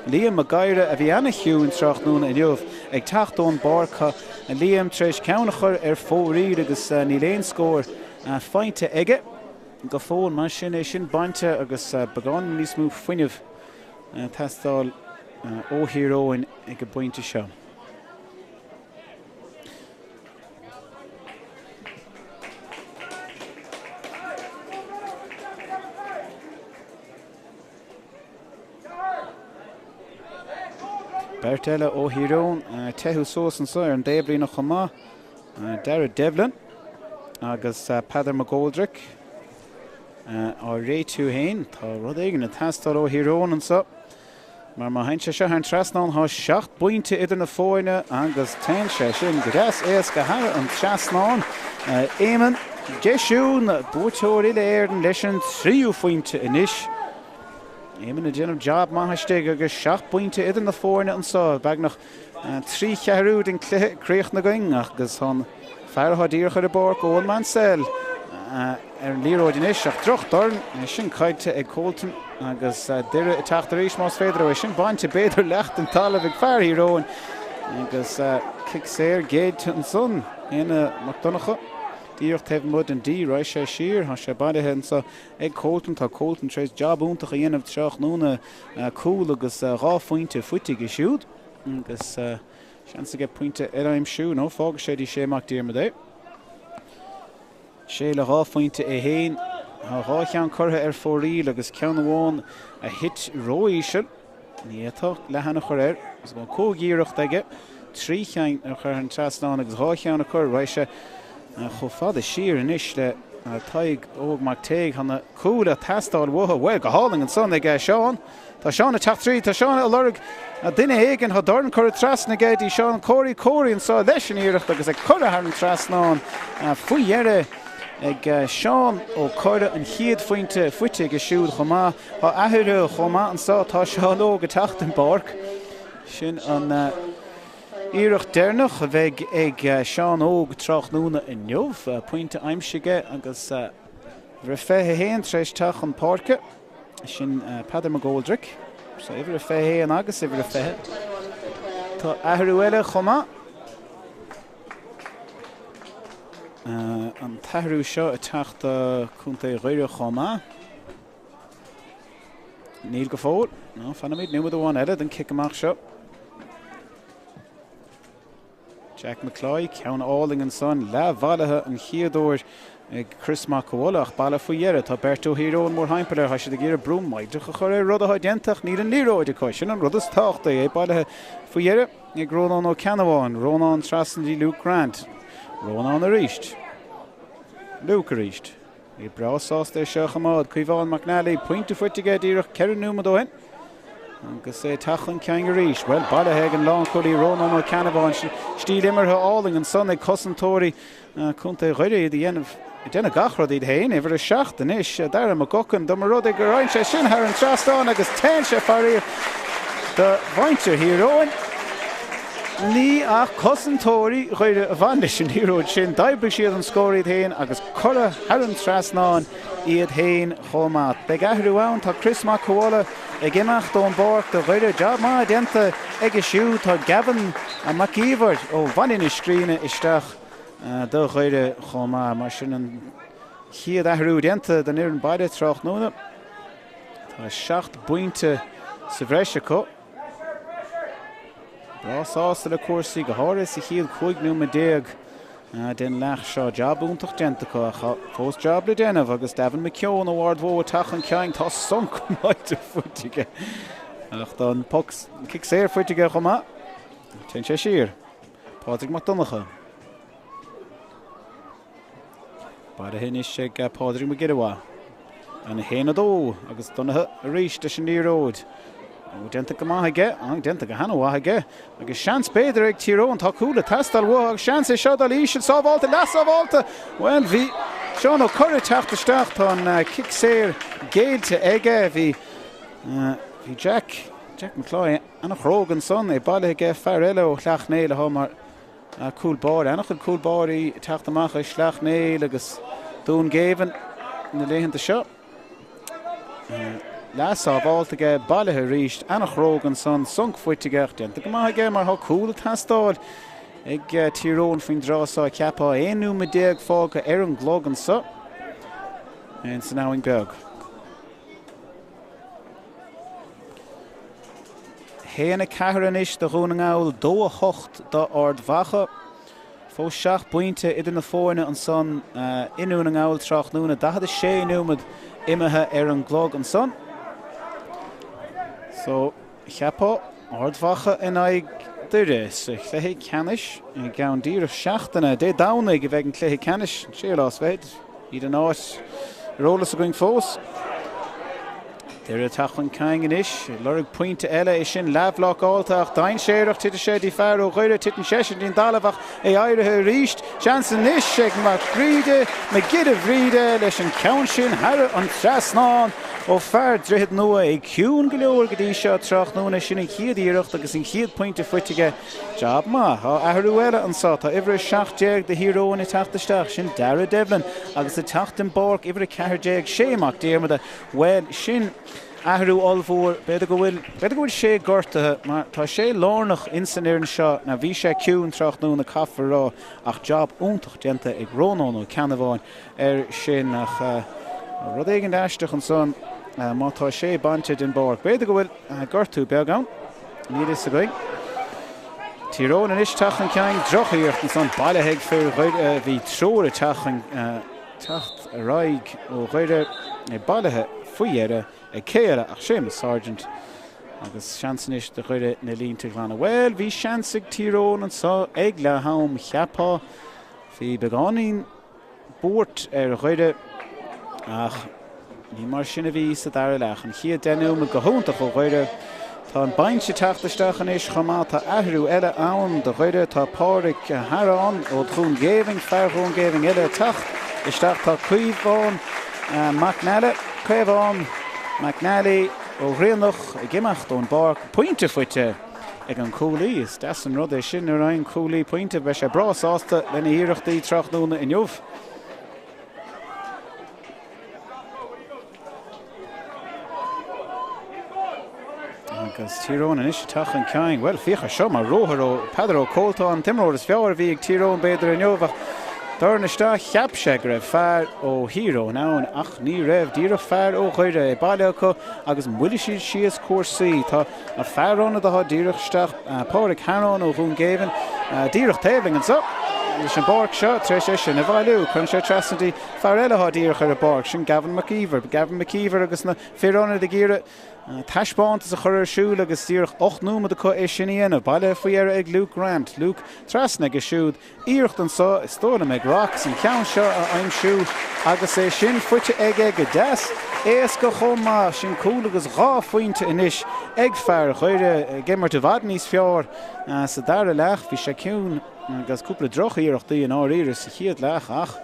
Liam Mac Gadhra a bhí ana-chiúin tráthnóna inniu ag teacht ón bpáirc. Tá Liam tar éis ceann a chur ar fóraoil agus níl aon scór faighte aige go fóill. Mar sin, é sin bainte agus beagán níos mó fuinnimh ag teastáil ó Thír Eoghain ag an bpointe seo. Beirt eile ó Thír Eoghain ag teitheadh suas anseo ar an dtaobhlíne chomh maith, Darragh Devlin agus Peadar McGoldrick á réitiú féin. Tá rud éigin ag teastáil ó Thír Eoghain anseo mar má théann sé seo thar an trasnán tá 7 bpointe idir na foirne agus téann sé sin go deas éasca thar an trasnán. Éamonn Deisiún, buaiteoir Uile-Éireann leis an tríú phointe anois. Éamonn ag déanamh jab maith istigh agus 7 bpointe idir na foirne anseo. Beagnach 3 cheathrú den chluiche críochnaithe againn agus tá an fear atá díreach ar an bpáirc, Eoin Mansell, ar an liathróid anois ach droch dorn, é sin caillte ag Colton agus Doire ag teacht arís más féidir leo é sin bainte b'fhéidir leath den talamh ag fear Thír Eoghain agus cic saor géillte ansan. Éanna Mac Donncha díreach taobh amuigh den D, raghaidh sé siar, tá sé bailithe anseo Ag Colton, tá Colton tar éis jab iontach a dhéanamh tráthnóna, cúl agus 2 phointe faighte aige siúd agus seans aige pointe eile a aimsiú, nó fágfaidh sé dtí Shea Mac Diarmada é. Shea le 2 phointe é féin. Tá 2 cheann curtha ar fóraoil agus ceann amháin a thit ró-íseal. Ní fhéadfadh leathán a chur air agus tá 5 iarracht aige, 3 cheann a chur thar an trasnán agus 2 cheann a chur. Raghaidh sé chomh fada siar anois le Tadhg Óg Mac Téig. Tá na cúil ag teastáil uathu. Bhuel, go hálainn ansan ag Seán. Tá Seán ag teacht tríd. Tá Seán ag lorg duine éigin. Tá dorn curtha trasna aige dtí Seán Corey. Corey anso leis an iarracht agus é curtha thar an trasnán faoi dheireadh ag Seán Ó Corra. An chéad phointe faighte aige siúd chomh maith. Tá athrú chomh maith anso, tá Seán Óg ag teacht den bpáirc. Sin an iarracht deireanach a bheidh ag Seán Óg tráthnóna inniu. Pointe aimsithe aige agus uimhir a 21 tar éis teacht chun páirce. Sin Peadar McGoldrick. So uimhir a 21 agus uimhir a 20. Tá athrú eile chomh maith. An t-athrú seo ag teacht do Chontae Dhoire chomh maith. Níl go fóill. No, fanfaimid nóiméad amháin eile don cic amach seo. Jack McCloy, ceann álainn ansan, leathbhailithe an chéad uair ag Chris Mac Cumhalla ach bailithe faoi dheireadh. Tá beirt ó Thír Eoghain mórthimpeall air, tá siad ag iarraidh brú millteach a chur air, rud atá déanta ach níl an liathróid acu. Sin an rud is tábhachtaí, é bailithe faoi dheireadh ag Rónán Ó Ceannabháin. Rónán trasna dtí Luke Grant. Rónán arís. Luke arís. É breá sásta é seo a choimeád. Caomhán McNally, pointe faighte aige díreach 4 nóiméad ó shin. Agus é ag teacht chun cinn arís. Bhuel, bailithe ag an lánchúlaí Rónán Ó Ceannabháin. Stíl imeartha álainn ansan ag cosantóirí Contae Dhoire iad a dhéanamh ag déanamh gach rud iad féin. Uimhir 7 anois, Dara McGuckin. Dá mba rud é go raibh sé sin thar an trasnán agus téann sé faraor do mhuintir Thír Eoghain. Ní ach cosantóirí Dhoire a bhain leis an liathróid sin. D'oibrigh siad an scór iad féin agus cuireadh thar an trasnán iad féin chomh maith. Beidh athrú ann, tá Chris Mac Cumhalla ag imeacht ón bpáirc do Dhoire. Jab maith déanta aige siúd. Tá Gavin Mac Íomhair ó Bhaile na Scríne isteach do Dhoire chomh maith. Mar sin an chéad athrú déanta don fhoireann baile tráthnóna. Tá 7 bpointe sa bhreis acu. Breá sásta le cúrsaí, go háirithe sa chéad 15 nóiméad den leath seo. Jab iontach déanta acu ach tá fós jab le déanamh agus Davin McKeown ó Ard Mhódh ag teacht chun cinn. Tá sonc maith faighte aige ach tá an poc, an cic saor faighte aige chomh maith. Téann sé siar. Pádraig Mac Donncha. Bailithe anois ag Pádraig Mac Giolla Mhaith. An 1, 2 agus Donncha arís leis an liathróid. Ó, déanta go maith aige, déanta go han-mhaith aige. Agus seans b'fhéidir ag Tír Eoghain, tá cúl ag teastáil uathu agus seans é seo dul íseal, sábhálta, leath-sábhálta. Bhuel, bhí Seán Ó Corra ag teacht isteach, tá an cic saor géillte aige. Bhí, bhí Jack, Jack McCloy an-chróga ansan, é bailithe aige, fear eile ó Shleacht Néill atá mar Cúl báire, an-chuid cúl báirí ag teacht amach as Sleacht Néill agus Dún Géibhinn na laethanta seo. Leath sábhálta aige, bailithe arís, an-chróga ansan, sonc faighte aige ach déanta go maith aige mar tá cúl ag teastáil ag Tír Eoghain faoin dtráth seo, cheapfá. 11 nóiméad fágtha ar an gclog anso ins an Abhainn Bheag. 1, 4 anois do Dhún na nGall, 2, 8 do Ard Mhacha. Fós 7 bpointe idir na foirne ansan i nDún na nGall tráthnóna. 46 nóiméad imithe ar an gclog ansan. So, cheapfá, Ard Mhacha in aghaidh Doire sa chluiche ceannais i gceann díreach seachtaine. Dé Domhnaigh a bheidh an cluiche ceannais, an séú lá is fichead. Níl an áit ar eolas againn fós. Doire ag teacht chun cinn anois, ag lorg pointe eile, é sin leathbhlocáilte ach dainséarach, titeann sé dtí fear ó Dhoire, titeann seisean dtí'n dtalamh ach é éirithe arís. Seans anois ag Mac Bríde, Mac Giolla Bhríde leis an ceann sin thar an trasnán ó fear Droichead Nua, é ciúin go leor go dtí seo tráthnóna, sin an chéad iarracht agus an chéad pointe faighte aige. Jab maith. Tá athrú eile anso. Tá uimhir 17 do Thír Eoghain ag teacht isteach, sin Darragh Devlin agus ag teacht den bpáirc uimhir 14, Shay Mac Diarmada. Bhuel, sin athrú ollmhór. B'fhéidir go bhfuil, b'fhéidir go bhfuil Shay gortaithe mar tá sé lárnach ins an fhoireann seo. Now bhí sé ciúin tráthnóna caithfear a rá ach jab iontach déanta ag Rónán Ó Ceannabháin air sin ach rud éigin aisteach ansan má tá sé bainte den bpáirc. B'fhéidir go bhfuil gortú beag ann. Níl fhios againn. Tír Eoghain anois teacht chun cinn, drochiarracht ansan bailithe ag fir Dhoire. Bhí triúr ag teacht chun teacht ar aghaidh ó Dhoire, é bailithe faoi dheireadh ag cé eile ach Séamus Sargent agus seans anois do Dhoire na línte a ghlanadh. Bhuel, bhí seans ag Tír Eoghain anso ag leath am, cheapfá. Bhí beagáinín. buairt ar Dhoire ach ní mar sin a bhí sa dara leath. An chéad 10 nóiméad go hiontach ó Dhoire. Tá an binse ag teacht isteach anois chomh maith. Tá athrú eile ann do Dhoire. Tá Pádraig Harán ó Dhún Géibhinn, fear Dhún Géibhinn eile, ag teacht isteach. Tá Caomhán McNally, Caomhán McNally ó Ghrianach ag imeacht ón bpáirc. Pointe faighte. ag an cúlaí. Is deas an rud é sin nuair a fhaigheann cúlaí pointe. Beidh sé breá sásta lena iarrachtaí tráthnóna inniu. Agus Tír Eoghain anois ag teacht chun cinn. Bhuel, féach ar seo mar ruathar ó Peadar Ó Cóltáin, an t-imreoir is fearr a bhí ag Tír Eoghain b'fhéidir inniu ach dorn isteach, cheap sé go raibh fear ó Thír Eoghain ann ach ní raibh, díreach fear ó Dhoire é bailithe acu agus mhoilligh siad síos cúrsaí. Tá An fear ionaid atá díreach isteach, Pádraig Harán ó Dhún Géibhinn, díreach taobh linn anseo leis an bpáirc seo, tar éis é sin a bhailiú, cuireann sé trasna dtí fear eile atá díreach ar an bpáirc, sin Gavin McKeever. Gavin McKeever agus na fir ionaid ag iarraidh taispeántas a chur ar siúl agus díreach 8 nóiméad acu é sin a dhéanamh. Bailithe faoi dheireadh ag Luke Grant. Luke trasna aige siúd. Iarracht anso, is dóigh liom, ag Rocks an ceann seo a aimsiú agus é sin faighte aige go deas éasca chomh maith. Sin cúl agus dhá phointe anois ag fear Dhoire, ag imirt i bhfad níos fearr sa dara leath. Bhí sé ciúin agus cúpla droch-iarrachtaí i ndáiríre sa chéad leath ach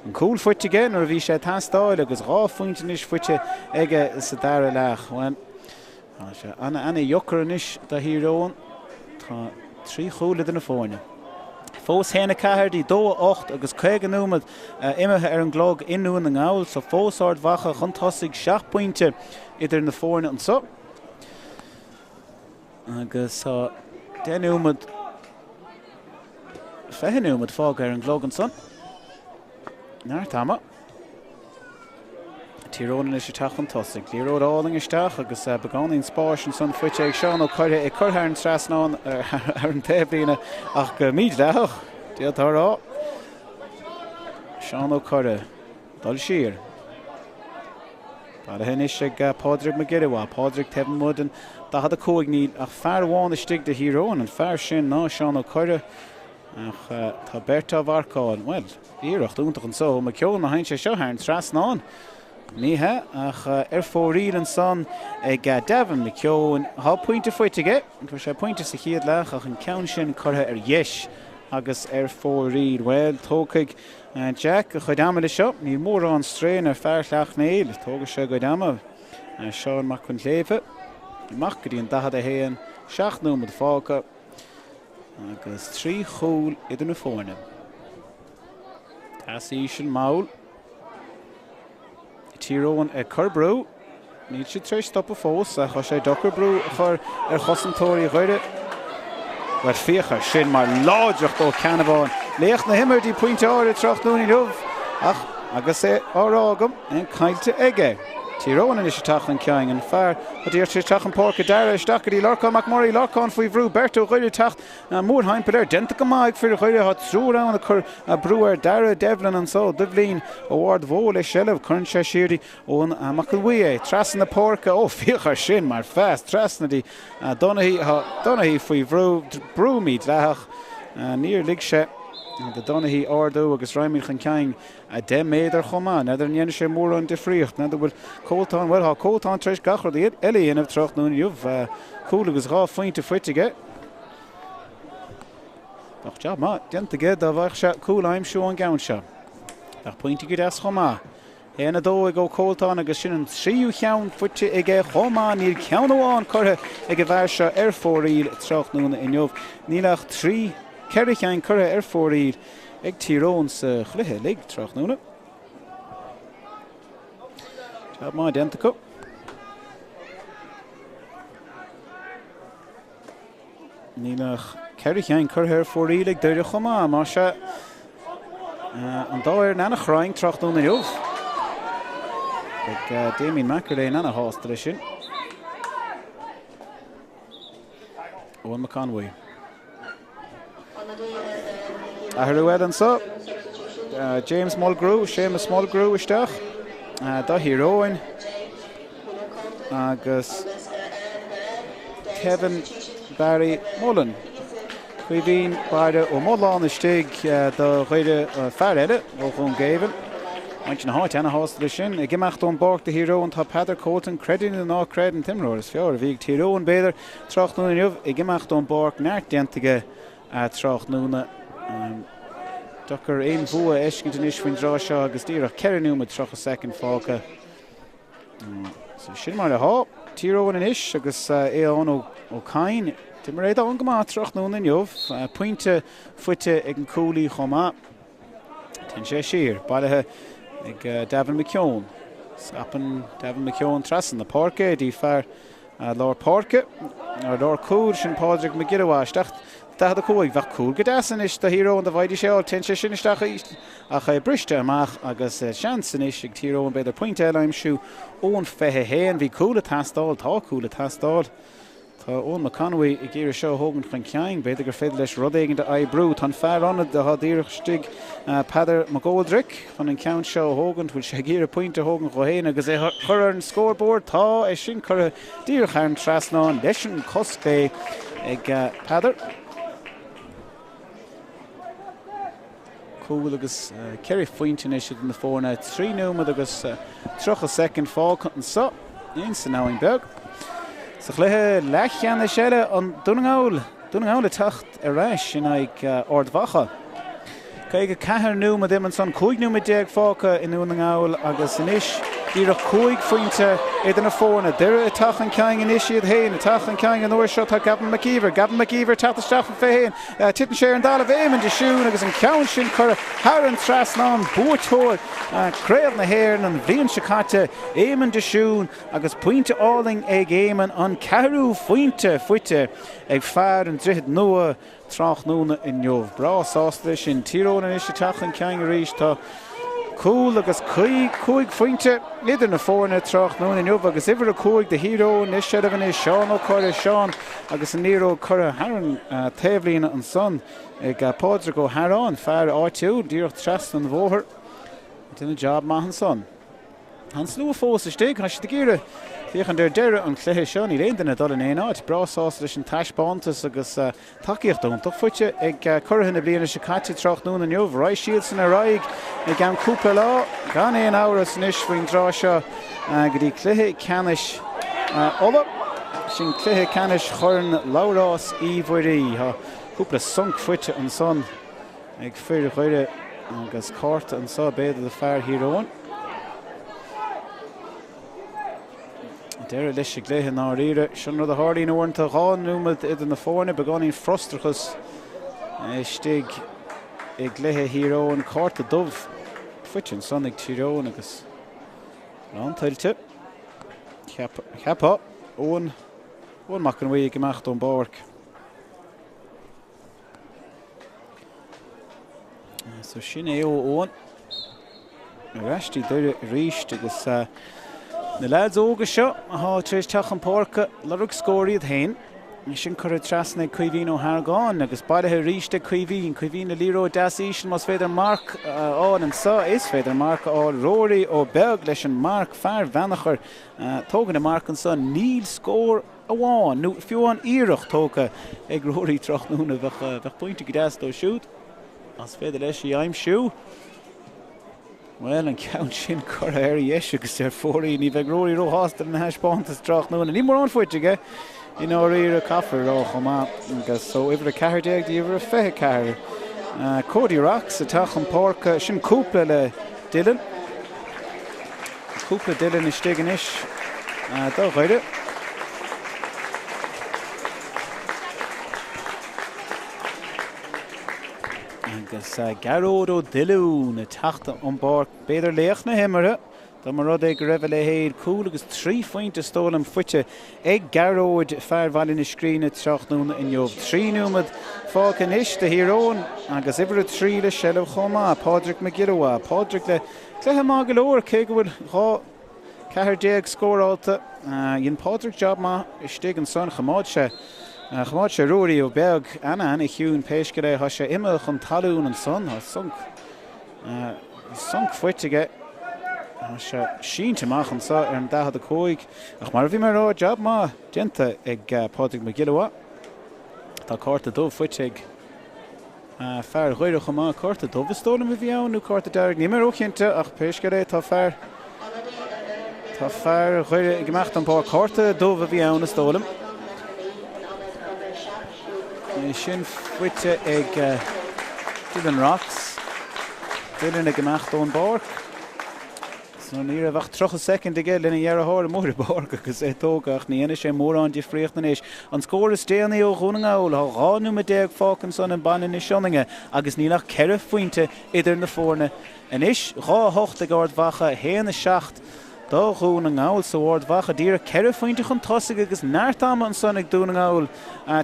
an cúl faighte aige nuair a bhí sé ag teastáil agus dhá phointe anois faighte aige sa dara leath. Bhuel, Tá sé ana-ana-dheacair anois do Thír Eoghain. Tá trí chúl idir na foirne. Fós 1, 4 dtí 2, 8 agus 50 nóiméad imithe ar an gclog i nDún na nGall. So fós Ard Mhacha chun tosaigh, seacht bpointe idir na foirne anso. Agus tá 10 nóiméad, 20 nóiméad fágtha ar an gclog ansan. Neart ama. Tír Eoghain anois ag teacht chun tosaigh. Liathróid álainn isteach agus beagáinín spáis ansan faighte ag Seán Ó Corraidh, é curtha thar an trasnán ar an taobhlíne ach go mídhleathach, d'fhéadfá a rá. Seán Ó Corraidh, dul siar. Bailithe anois ag Pádraig Mac Giolla Mhaith. Pádraig taobh amuigh den 45 níl ach fear amháin istigh do Thír Eoghain, an fear sin ná Seán Ó Corraidh ach tá beirt á mharcáil. Bhuel, Iarracht iontach anso ó McKeown, má théann sé seo thar an trasnán. Ní hea, ach ar fóraoil ansan ag Davin McKeown. Tá pointe faighte aige. Fuair sé pointe sa chéad leath ach an ceann sin curtha ar dheis agus ar fóraoil. Bhuel, tógfaidh Jack a chuid ama leis seo. Níl mórán strain ar fear Shleacht Néill. Tógfaidh sé a gcuid ama. Seán Mac Con Shléibhe amach go dtí an 41, 7 nóiméad fágtha. Agus trí chúl idir na foirne. Pas íseal mall. Tír Eoghain ag cur brú. Níl siad tar éis stopadh fós ach tá sé deacair brú a chur ar chosantóirí Dhoire. Bhuel, féach air sin mar láidreacht ó Ceannabháin. Laoch na himeartha dtí pointe áirithe tráthnóna inniu ach agus é á rá agam, é caillte aige. Tír Eoghain anois ag teacht chun cinn. An fear a d'iarr sé isteach chun páirce Dara isteach go dtí Lorcán Mac Muirí. Lorcán faoi bhrú. Beirt ó Dhoire ag teacht mórthimpeall air. Déanta go maith ag fir Dhoire. Tá triúr ann ag cur brú ar Dara Devlin anso. Doibhlin ó Ard Mhacha le seilbh. Cuireann sé siar dtí Eoin Mac an Bhuí é. Trasna na páirce. Ó, féach air sin mar phas. Trasna dtí Donaghy. Tá Donaghy faoi bhrú. Brú mídhleathach. Níor lig sé. Do Donaghy ardú agus raghaimid chun cinn 10 méadar chomh maith. N'fheadar an ndéanfaidh sé mórán difríocht. N'fheadar bhfuil Comhaltán, bhuel, tá Comhaltán tar éis gach rud eile a dhéanamh tráthnóna inniu. Cúl agus 2 phointe faighte aige. Bheadh jab maith déanta aige dá bhfaigheadh sé cúl a aimsiú ón gceann seo. Bheadh pointe go deas chomh maith. 1-2 ag Ó Comhaltáin agus sin an tríú cheann faighte aige chomh maith. Níl ceann amháin curtha ag an bhfear seo ar fóraoil tráthnóna inniu. Níl ach 3, 4 cheann curtha ar fóraoil ag Tír Eoghain sa chluiche uilig tráthnóna. Jab maith déanta acu. Níl ach 4 cheann curtha ar fóraoil ag Doire chomh maith, más ea. An dá fhoireann ana-chruinn tráthnóna inniu. Beidh Damien McErlane ana-shásta leis sin. Eoin McConway. Athrú eile anseo. James Mulgrew, Séamus Mulgrew isteach do Thír Eoghain agus Kevin Barry Mullen. Caoimhín Baire Ó Mulláin istigh do Dhoire, fear eile ó Dhún Geimhin. Muintir na háite ana-shásta leis sin. Ag imeacht ón bpáirc do Thír Eoghain tá Peadar Colton, creid é nó ná creid, an t-imreoir is fearr a bhí ag Tír Eoghain, b'fhéidir, tráthnóna inniu. Ag imeacht ón bpáirc, neart déanta aige tráthnóna. Deacair aon bhua a fheiscint anois faoin dtráth seo agus díreach 4 nóiméad 30 soicind fágtha. So sin mar atá. Tír Eoghain anois agus Aodhán Ó Cadhain. D'imir Aodhán go maith tráthnóna inniu. Pointe faighte ag an cúlaí chomh maith. Téann sé siar, bailithe ag Davin McKeown. Scaipeann Davin McKeown trasna na páirce dtí fear lár páirce, ar lár cúil, sin Pádraig Mac Giolla Mhaith. Isteach 45. Bheadh cúl go deas anois do Thír Eoghain dá bhfaighidís é a fháil. Téann sé sin isteach ach é briste amach agus seans anois ag Tír Eoghain b'fhéidir pointe eile a aimsiú ón 21. Bhí cúl ag teastáil, tá cúl ag teastáil. Tá Eoin McConway ag iarraidh seo a thógaint chun cinn. B'fhéidir gur féidir leis rud éigin a oibriú. Tá an fear ionaid atá díreach istigh, Peadar McGoldrick, chun an ceann seo a thógaint. Bhfuil sé ag iarraidh pointe a thógaint dhó féin agus é a chur ar an scórbord? Tá é sin curtha díreach thar an trasnán leis an cos clé ag Peadar. Cúl agus 4 phointe anois idir na foirne. 3 nóiméad agus 30 soicind fágtha anseo ins an Abhainn Bheag. Sa chluiche leathcheannais eile, an Dún na nGall, Dún na nGall ag teacht ar ais in aghaidh Ard Mhacha. 54 nóiméad imithe ansan, 15 nóiméad fágtha i nDún na nGall agus anois díreach 5 phointe idir na foirne. Doire ag teacht chun cinn anois iad féin ag teacht chun cinn an uair seo tá Gavin McKeever. Gavin McKeever ag teacht isteach faoi 21. Titeann sé ar an dtalamh, Éamonn de Siún agus an ceann sin curtha thar an trasnán. Buaiteoir Craobh na hÉireann an bhliain seo caite, Éamonn de Siún agus pointe álainn ag Éamonn, an ceathrú phointe faighte ag fear an Droichid Nua tráthnóna inniu. Breá sásta leis sin. Tír Eoghain anois ag teacht chun cinn arís. Tá cúl agus 5 phointe idir na foirne tráthnóna inniu agus uimhir 5 do Thír Eoghain i seilbh anois, Seán Ó Corra, Seán agus an liathróid curtha thar an taobhlíne ansan ag Pádraig Ó hEaráin, fear áitiúil, díreach trasna an bhóthair. Déanamh jab maith ansan. Tá an slua fós istigh, tá siad ag iarraidh féachaint ar deireadh an chluiche seo. Níl aon duine ag dul in aon áit. Breá sásta leis an taispeántas agus tacaíocht iontach faighte ag curaithe na bliana seo caite tráthnóna inniu. Raghaidh siadsan ar aghaidh i gceann cúpla lá, gan aon amhras anois faoin dtráth seo go dtí cluiche ceannais Uladh. Sin cluiche ceannais Chorn Labhráis Uí Mhuirí. Tá cúpla sonc faighte ansan ag fir Dhoire agus cárta anseo b'fhéidir do fear Thír Eoghain. Deireadh leis an gcluiche i ndáiríre. Sin rud a tharlaíonn uaireanta, 2 nóiméad idir na foirne, beagáinín frustrachas istigh i gcluiche Thír Eoghain. Cárta dubh faighte ansan ag Tír Eoghain agus lán tuillte. Cheapfá Eoin Mac an Bhuí ag imeacht ón bpáirc. So sin é ó Eoin. Ar ais dtí Doire arís agus na leaids óga seo atá tar éis teacht chun páirce lorg scór iad féin. Sin curtha trasna ag Caoimhín Ó hArgáin agus bailithe arís ag Caoimhín. Caoimhín le liathróid deas íseal más féidir marc a fháil anseo. Is féidir marc a fháil. Rory Ó Beag leis an marc, fear Bheannchair. Tógann an marc anseo. Níl scór amháin, nó fiú amháin iarracht tógtha ag Rory tráthnóna. Bheadh pointe go deas dó siúd. Más féidir leis í aimsiú. Bhuel, an ceann sin curtha ar dheis agus ar fóraoil. Ní bheidh Ruairí róshásta lena thaispeántas tráthnóna. Níl mórán faighte aige i ndáiríre, caithfear a rá chomh maith. Agus ó uimhir 14 go dtí uimhir 24, Cody Rocks ag teacht chun páirce. Sin cúpla le Dylan. Cúpla Dylan istigh anois do Dhoire. Agus Gearóid Ó Duilliún ag teacht ón bpáirc, b'fhéidir laoch na himeartha, dá mba rud é go raibh a leithéid, cúl agus 3 phointe is dóigh liom faighte ag Gearóid, fear Bhaile na Scríne tráthnóna inniu. 3 nóiméad fágtha anois do Thír Eoghain agus uimhir 3 le seilbh chomh maith, Pádraig Mac Giolla Mhaith. Pádraig le cluiche maith go leor cé go bhfuil 2 14 scórálta. Dhein Pádraig jab maith istigh ansan. Choimeád sé, choimeád sé Ruairí Ó Beag ana-ana-chiúin pé scéal é. Tá sé imithe chun talún ansan. Tá sonc, sonc faighte aige. Tá sé sínte amach anso ar an 45. Ach mar a bhí mé a rá, jab maith déanta ag Pádraig Mac Giolla Mhaith. Tá cárta dubh faighte ag. Fear Dhoire chomh maith. Cárta dubh is dóigh liom a bhí ann nó cárta dearg, níl mé róchinnte ach pé scéal é tá fear tá fear Dhoire ag imeacht ón bpáirc. Cárta dubh a bhí ann is dóigh liom. É sin faighte ag Dylan Rocks. Dylan ag imeacht ón bpáirc. So ní raibh ach 30 soicind aige lena dheartháir amuigh ar an bpáirc agus é tógtha ach ní dhéanfaidh sé mórán difríocht anois. An scór is déanaí ó Dhún na nGall, tá 12 nóiméad fágtha ansan i mBaile na Sionainne agus níl ach ceithre phointe idir na foirne anois. 2 8 ag Ard Mhacha, 1 7 do Dhún na nGall. So Ard Mhacha díreach ceithre phointe chun tosaigh agus neart ama ansan ag Dún na nGall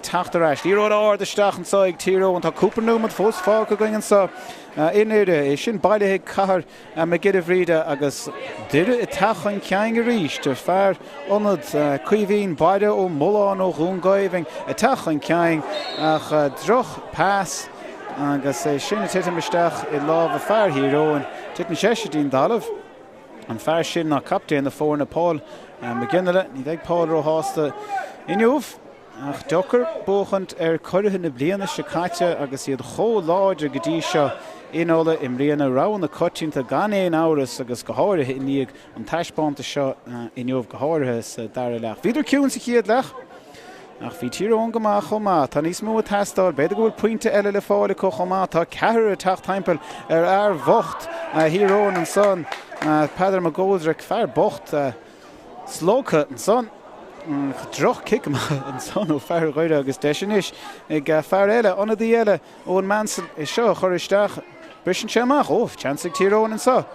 teacht ar ais. Liathróid ard isteach anso ag Tír Eoghain. Tá cúpla nóiméad fós fágtha againn anso i nDoire. É sin bailithe ag Cathair Mac Giolla Bhríde agus Doire ag teacht chun cinn arís. Fear ionad Caoimhín Baile Ó Mulláin ó Dhún Geimhin ag teacht chun cinn ach droch pas agus é sin ag titim isteach i lámha fear Thír Eoghain. Titeann seisean dtí'n dtalamh. An fear sin ná captaen na foirne Paul McGinley. Ní bheidh Paul róshásta inniu. Ach deacair buachaint ar curaithe na bliana seo caite agus iad chomh láidir go dtí seo in Ulaidh i mbliana. Rogha na coitianta gan aon amhras agus go háirithe i ndiaidh an taispeántais seo inniu, go háirithe sa dara leath. Bhíodar ciúin sa chéad leath ach bhí Tír Eoghain go maith chomh maith. Tá níos mó ag teastáil. B'fhéidir go bhfuil pointe eile le fáil acu chomh maith. Tá ceathrar ag teacht timpeall ar fhear bhocht Thír Eoghain ansan, Peadar McGoldrick, fear bocht. Slogtha ansan. Droch-chic amach ansan ó fear Dhoire agus deis anois ag fear eile, ionadaí eile ón Meánscoil é seo a chur isteach. Briseann sé amach. Ó, seans ag Tír Eoghain anso.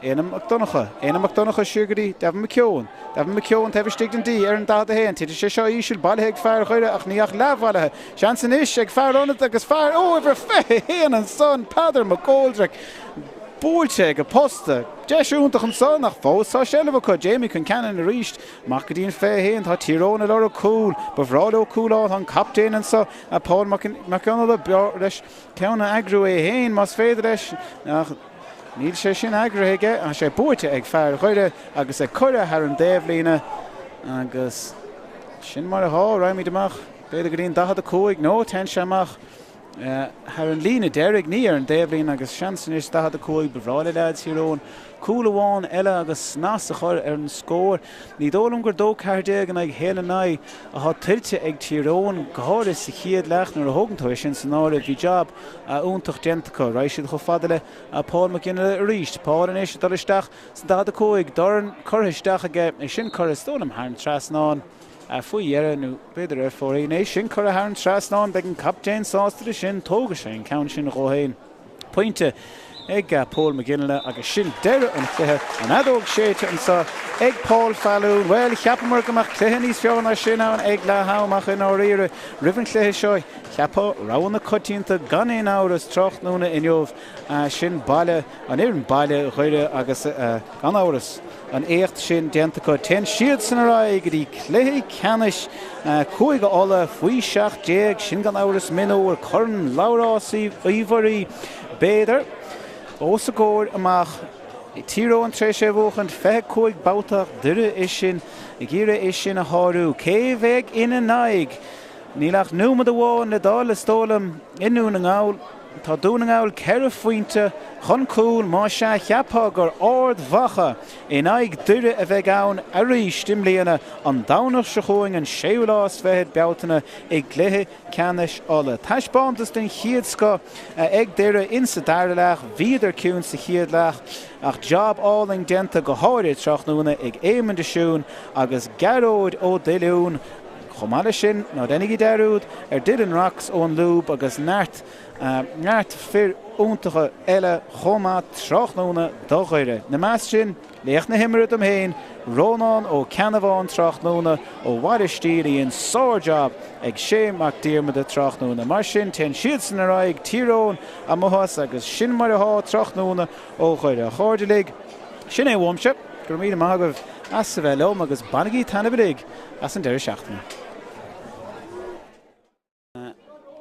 Éanna Mac Donncha. Éanna Mac Donncha siar go dtí Devin McKeown. Devin McKeown taobh istigh den D ar an 41. Titeann sé seo íseal, bailithe ag fear Dhoire ach ní ach leathbhailithe. Seans anois ag fear ionad agus fear, ó, uimhir 21 ansan, Peadar McGoldrick. Buailte ag an posta. Deis iontach ansan ach fós tá seilbh acu. Jamie Concannon arís. Amach go dtí an 21. Tá Tír Eoghain ag lorg cúl. Ba bhreá leo cúl a fháil. Tá an captaen anso, Paul Mac Fhionnghaile. B'fhearr leis ceann a eagrú é féin más féidir leis ach níl sé sin eagraithe aige. Tá sé buaite ag fear Dhoire agus é curtha thar an dtaobhlíne agus sin mar atá. Raghaimid amach b'fhéidir go dtí an 45 nó téann sé amach. Thar an líne deiridh, ní ar an dtaobhlíne agus seans anois 45, ba bhreá le leaids Thír Eoghain cúl amháin eile agus snas a chur ar an scór. Ní dóigh liom gur 2-14 in aghaidh 1-9 atá tuillte ag Tír Eoghain, go háirithe sa chéad leath nuair a thógann tú é sin san áireamh. Bhí jab iontach déanta acu. Raghaidh siad chomh fada le Paul McGinley arís. Paul anois ag dul isteach sa 45, dorn curtha isteach aige, é sin curtha is dóigh liom thar an trasnán. Faoi dheireadh, nó b'fhéidir ar fóraoil, é sin curtha thar an trasnán, beidh an captaen sásta leis sin, tógfaidh sé an ceann sin dhó féin. Pointe ag Paul McGinley agus sin deireadh an chluiche. An fheadóg séidte anseo ag Paul Fallon. Bhuel, cheapamar go mbeadh cluiche níos fearr ná sin ann ag leath am ach i ndáiríre, roimh an chluiche seo, cheapfá rogha na coitianta gan aon amhras tráthnóna inniu. Sin baile, an fhoireann baile Dhoire agus gan amhras, an éacht sin déanta acu. Téann siadsan ar aghaidh go dtí cluiche ceannais Cúige Uladh faoi 17, sin gan amhras mionúr, Corn Labhráis Uí Mhuirí, b'fhéidir, os a gcomhair amach. Tír Eoghain tar éis é a bhuachaint 25 babhta ach Doire é sin ag iarraidh é sin a shárú. Cé bheidh ina n-aghaidh? Níl ach nóiméad amháin le dul, is dóigh liom, i nDún na nGall. Tá Dún na nGall 4 phointe chun cúil, más ea, cheapfá gur Ard Mhacha in aghaidh Doire a bheidh ann arís i mbliana, an Domhnach seo chugainn, an séú lá is fichead Bealtaine, i gcluiche ceannais Uladh. Taispeántas den chéad scoth ag Doire insa dara leath, bhíodar ciúin sa chéad leath ach jab álainn déanta go háirithe tráthnóna ag Éamonn de Siún agus Gearóid Ó Duilliún. Chomh maith leis sin, ná déanaigí dearúd ar Dylan Rocks ón Lúb agus neart, neart fir iontacha eile chomh maith tráthnóna do Dhoire. Ina measc sin, laoch na himeartha dom féin, Rónán Ó Ceannabháin tráthnóna ó Bhaile Stíl a dhein sár-jab ag Shane Mac Diarmada tráthnóna. Mar sin, téann siadsan ar aghaidh, Tír Eoghain amuigh as agus sin mar atá tráthnóna ó Dhoire. A chairde uilig, sin é uaimse. Go raibh míle maith agaibh as a bheith liom agus bainigí taitneamh uilig as an deireadh seachtaine.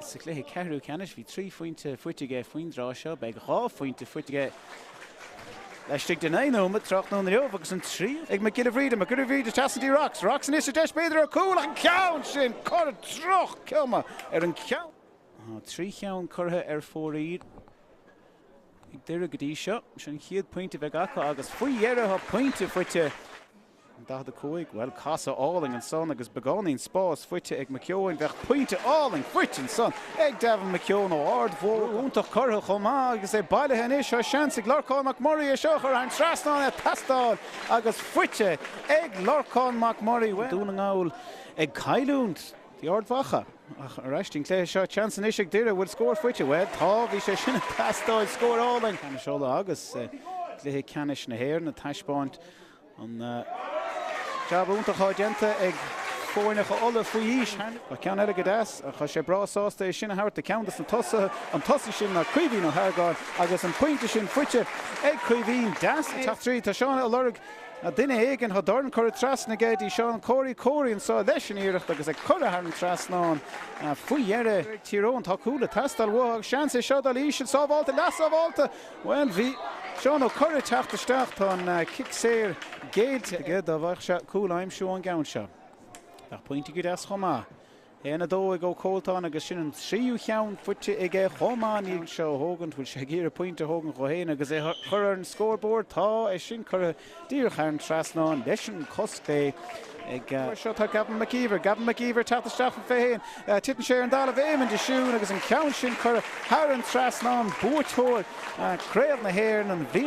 Sa chluiche ceathrú ceannais bhí 3 phointe faighte aige faoin dtráth seo. Beidh 2 phointe faighte aige laistigh de 9 nóiméad tráthnóna inniu agus an tríú ag Mac Giolla Bhríde. Mac Giolla Bhríde trasna dtí Rocks. Rocks anois ar deis b'fhéidir ar cúl ach an ceann sin curtha droch-chuma ar an cheann. Tá 3 cheann curtha ar fóraoil ag Doire go dtí seo. Sin an chéad pointe a bheidh acu agus faoi dheireadh tá pointe faighte. 45, bhuel, casadh álainn ansan agus beagáinín spáis faighte ag McKeown. Bheadh pointe álainn faighte ansan ag Devin McKeown ó Ard Mhacha. Iontach curtha chomh maith agus é bailithe anois. Tá seans ag Lorcán McMurray é seo a chur thar an trasnán ag teastáil agus faighte ag Lorcán McMurray. Dún na nGall ag cailliúint d'Ard Mhacha. Ach ar ais don chluiche seo, seans anois ag Doire, bhfuil scór faighte? Bhuel, tá, bhí sé sin ag teastáil, scór álainn. Ceannais Uladh agus cluiche ceannais na hÉireann ag taispeáint An jab iontach atá déanta ag foirneacha Uladh faoi aois. Tá ceann eile go deas ach tá sé breá sásta é sin a thabhairt do cheann de na tosaithe. An tosaí sin ná Caoimhín Ó hArgáin agus an pointe sin faighte ag Caoimhín. Deas ag teacht tríd. Tá Seán ag lorg duine éigin. Tá dorn curtha trasna aige dtí Seán Corey. Corey anseo leis an iarracht agus é curtha thar an trasnán faoi dheireadh. Ag Tír Eoghain tá cúl ag teastáil uathu agus seans é seo dul íseal. Sábhálta, leath-sábhálta. Bhuel, bhí Seán Ó Corr ag teacht isteach, tá an cic saor géillte aige, dá bhfaigheadh sé cúl a aimsiú ón gceann seo. Bheadh pointe go deas chomh maith. 1, 2 ag Ó Cólltáin agus sin an tríú cheann faighte aige chomh maith. Níl seo a thógaint, bhfuil sé ag iarraidh pointe a thógaint dhó féin agus é a chur ar an scórbord? Tá, é sin curtha díreach thar an trasnán leis an cos clé ag. Seo tá Gavin McKeever. Gavin McKeever teacht isteach faoi 21. Titeann sé ar an dtalamh. Éamonn de Siún agus an ceann sin curtha thar an trasnán. Buaiteoir Craobh na hÉireann an bhliain.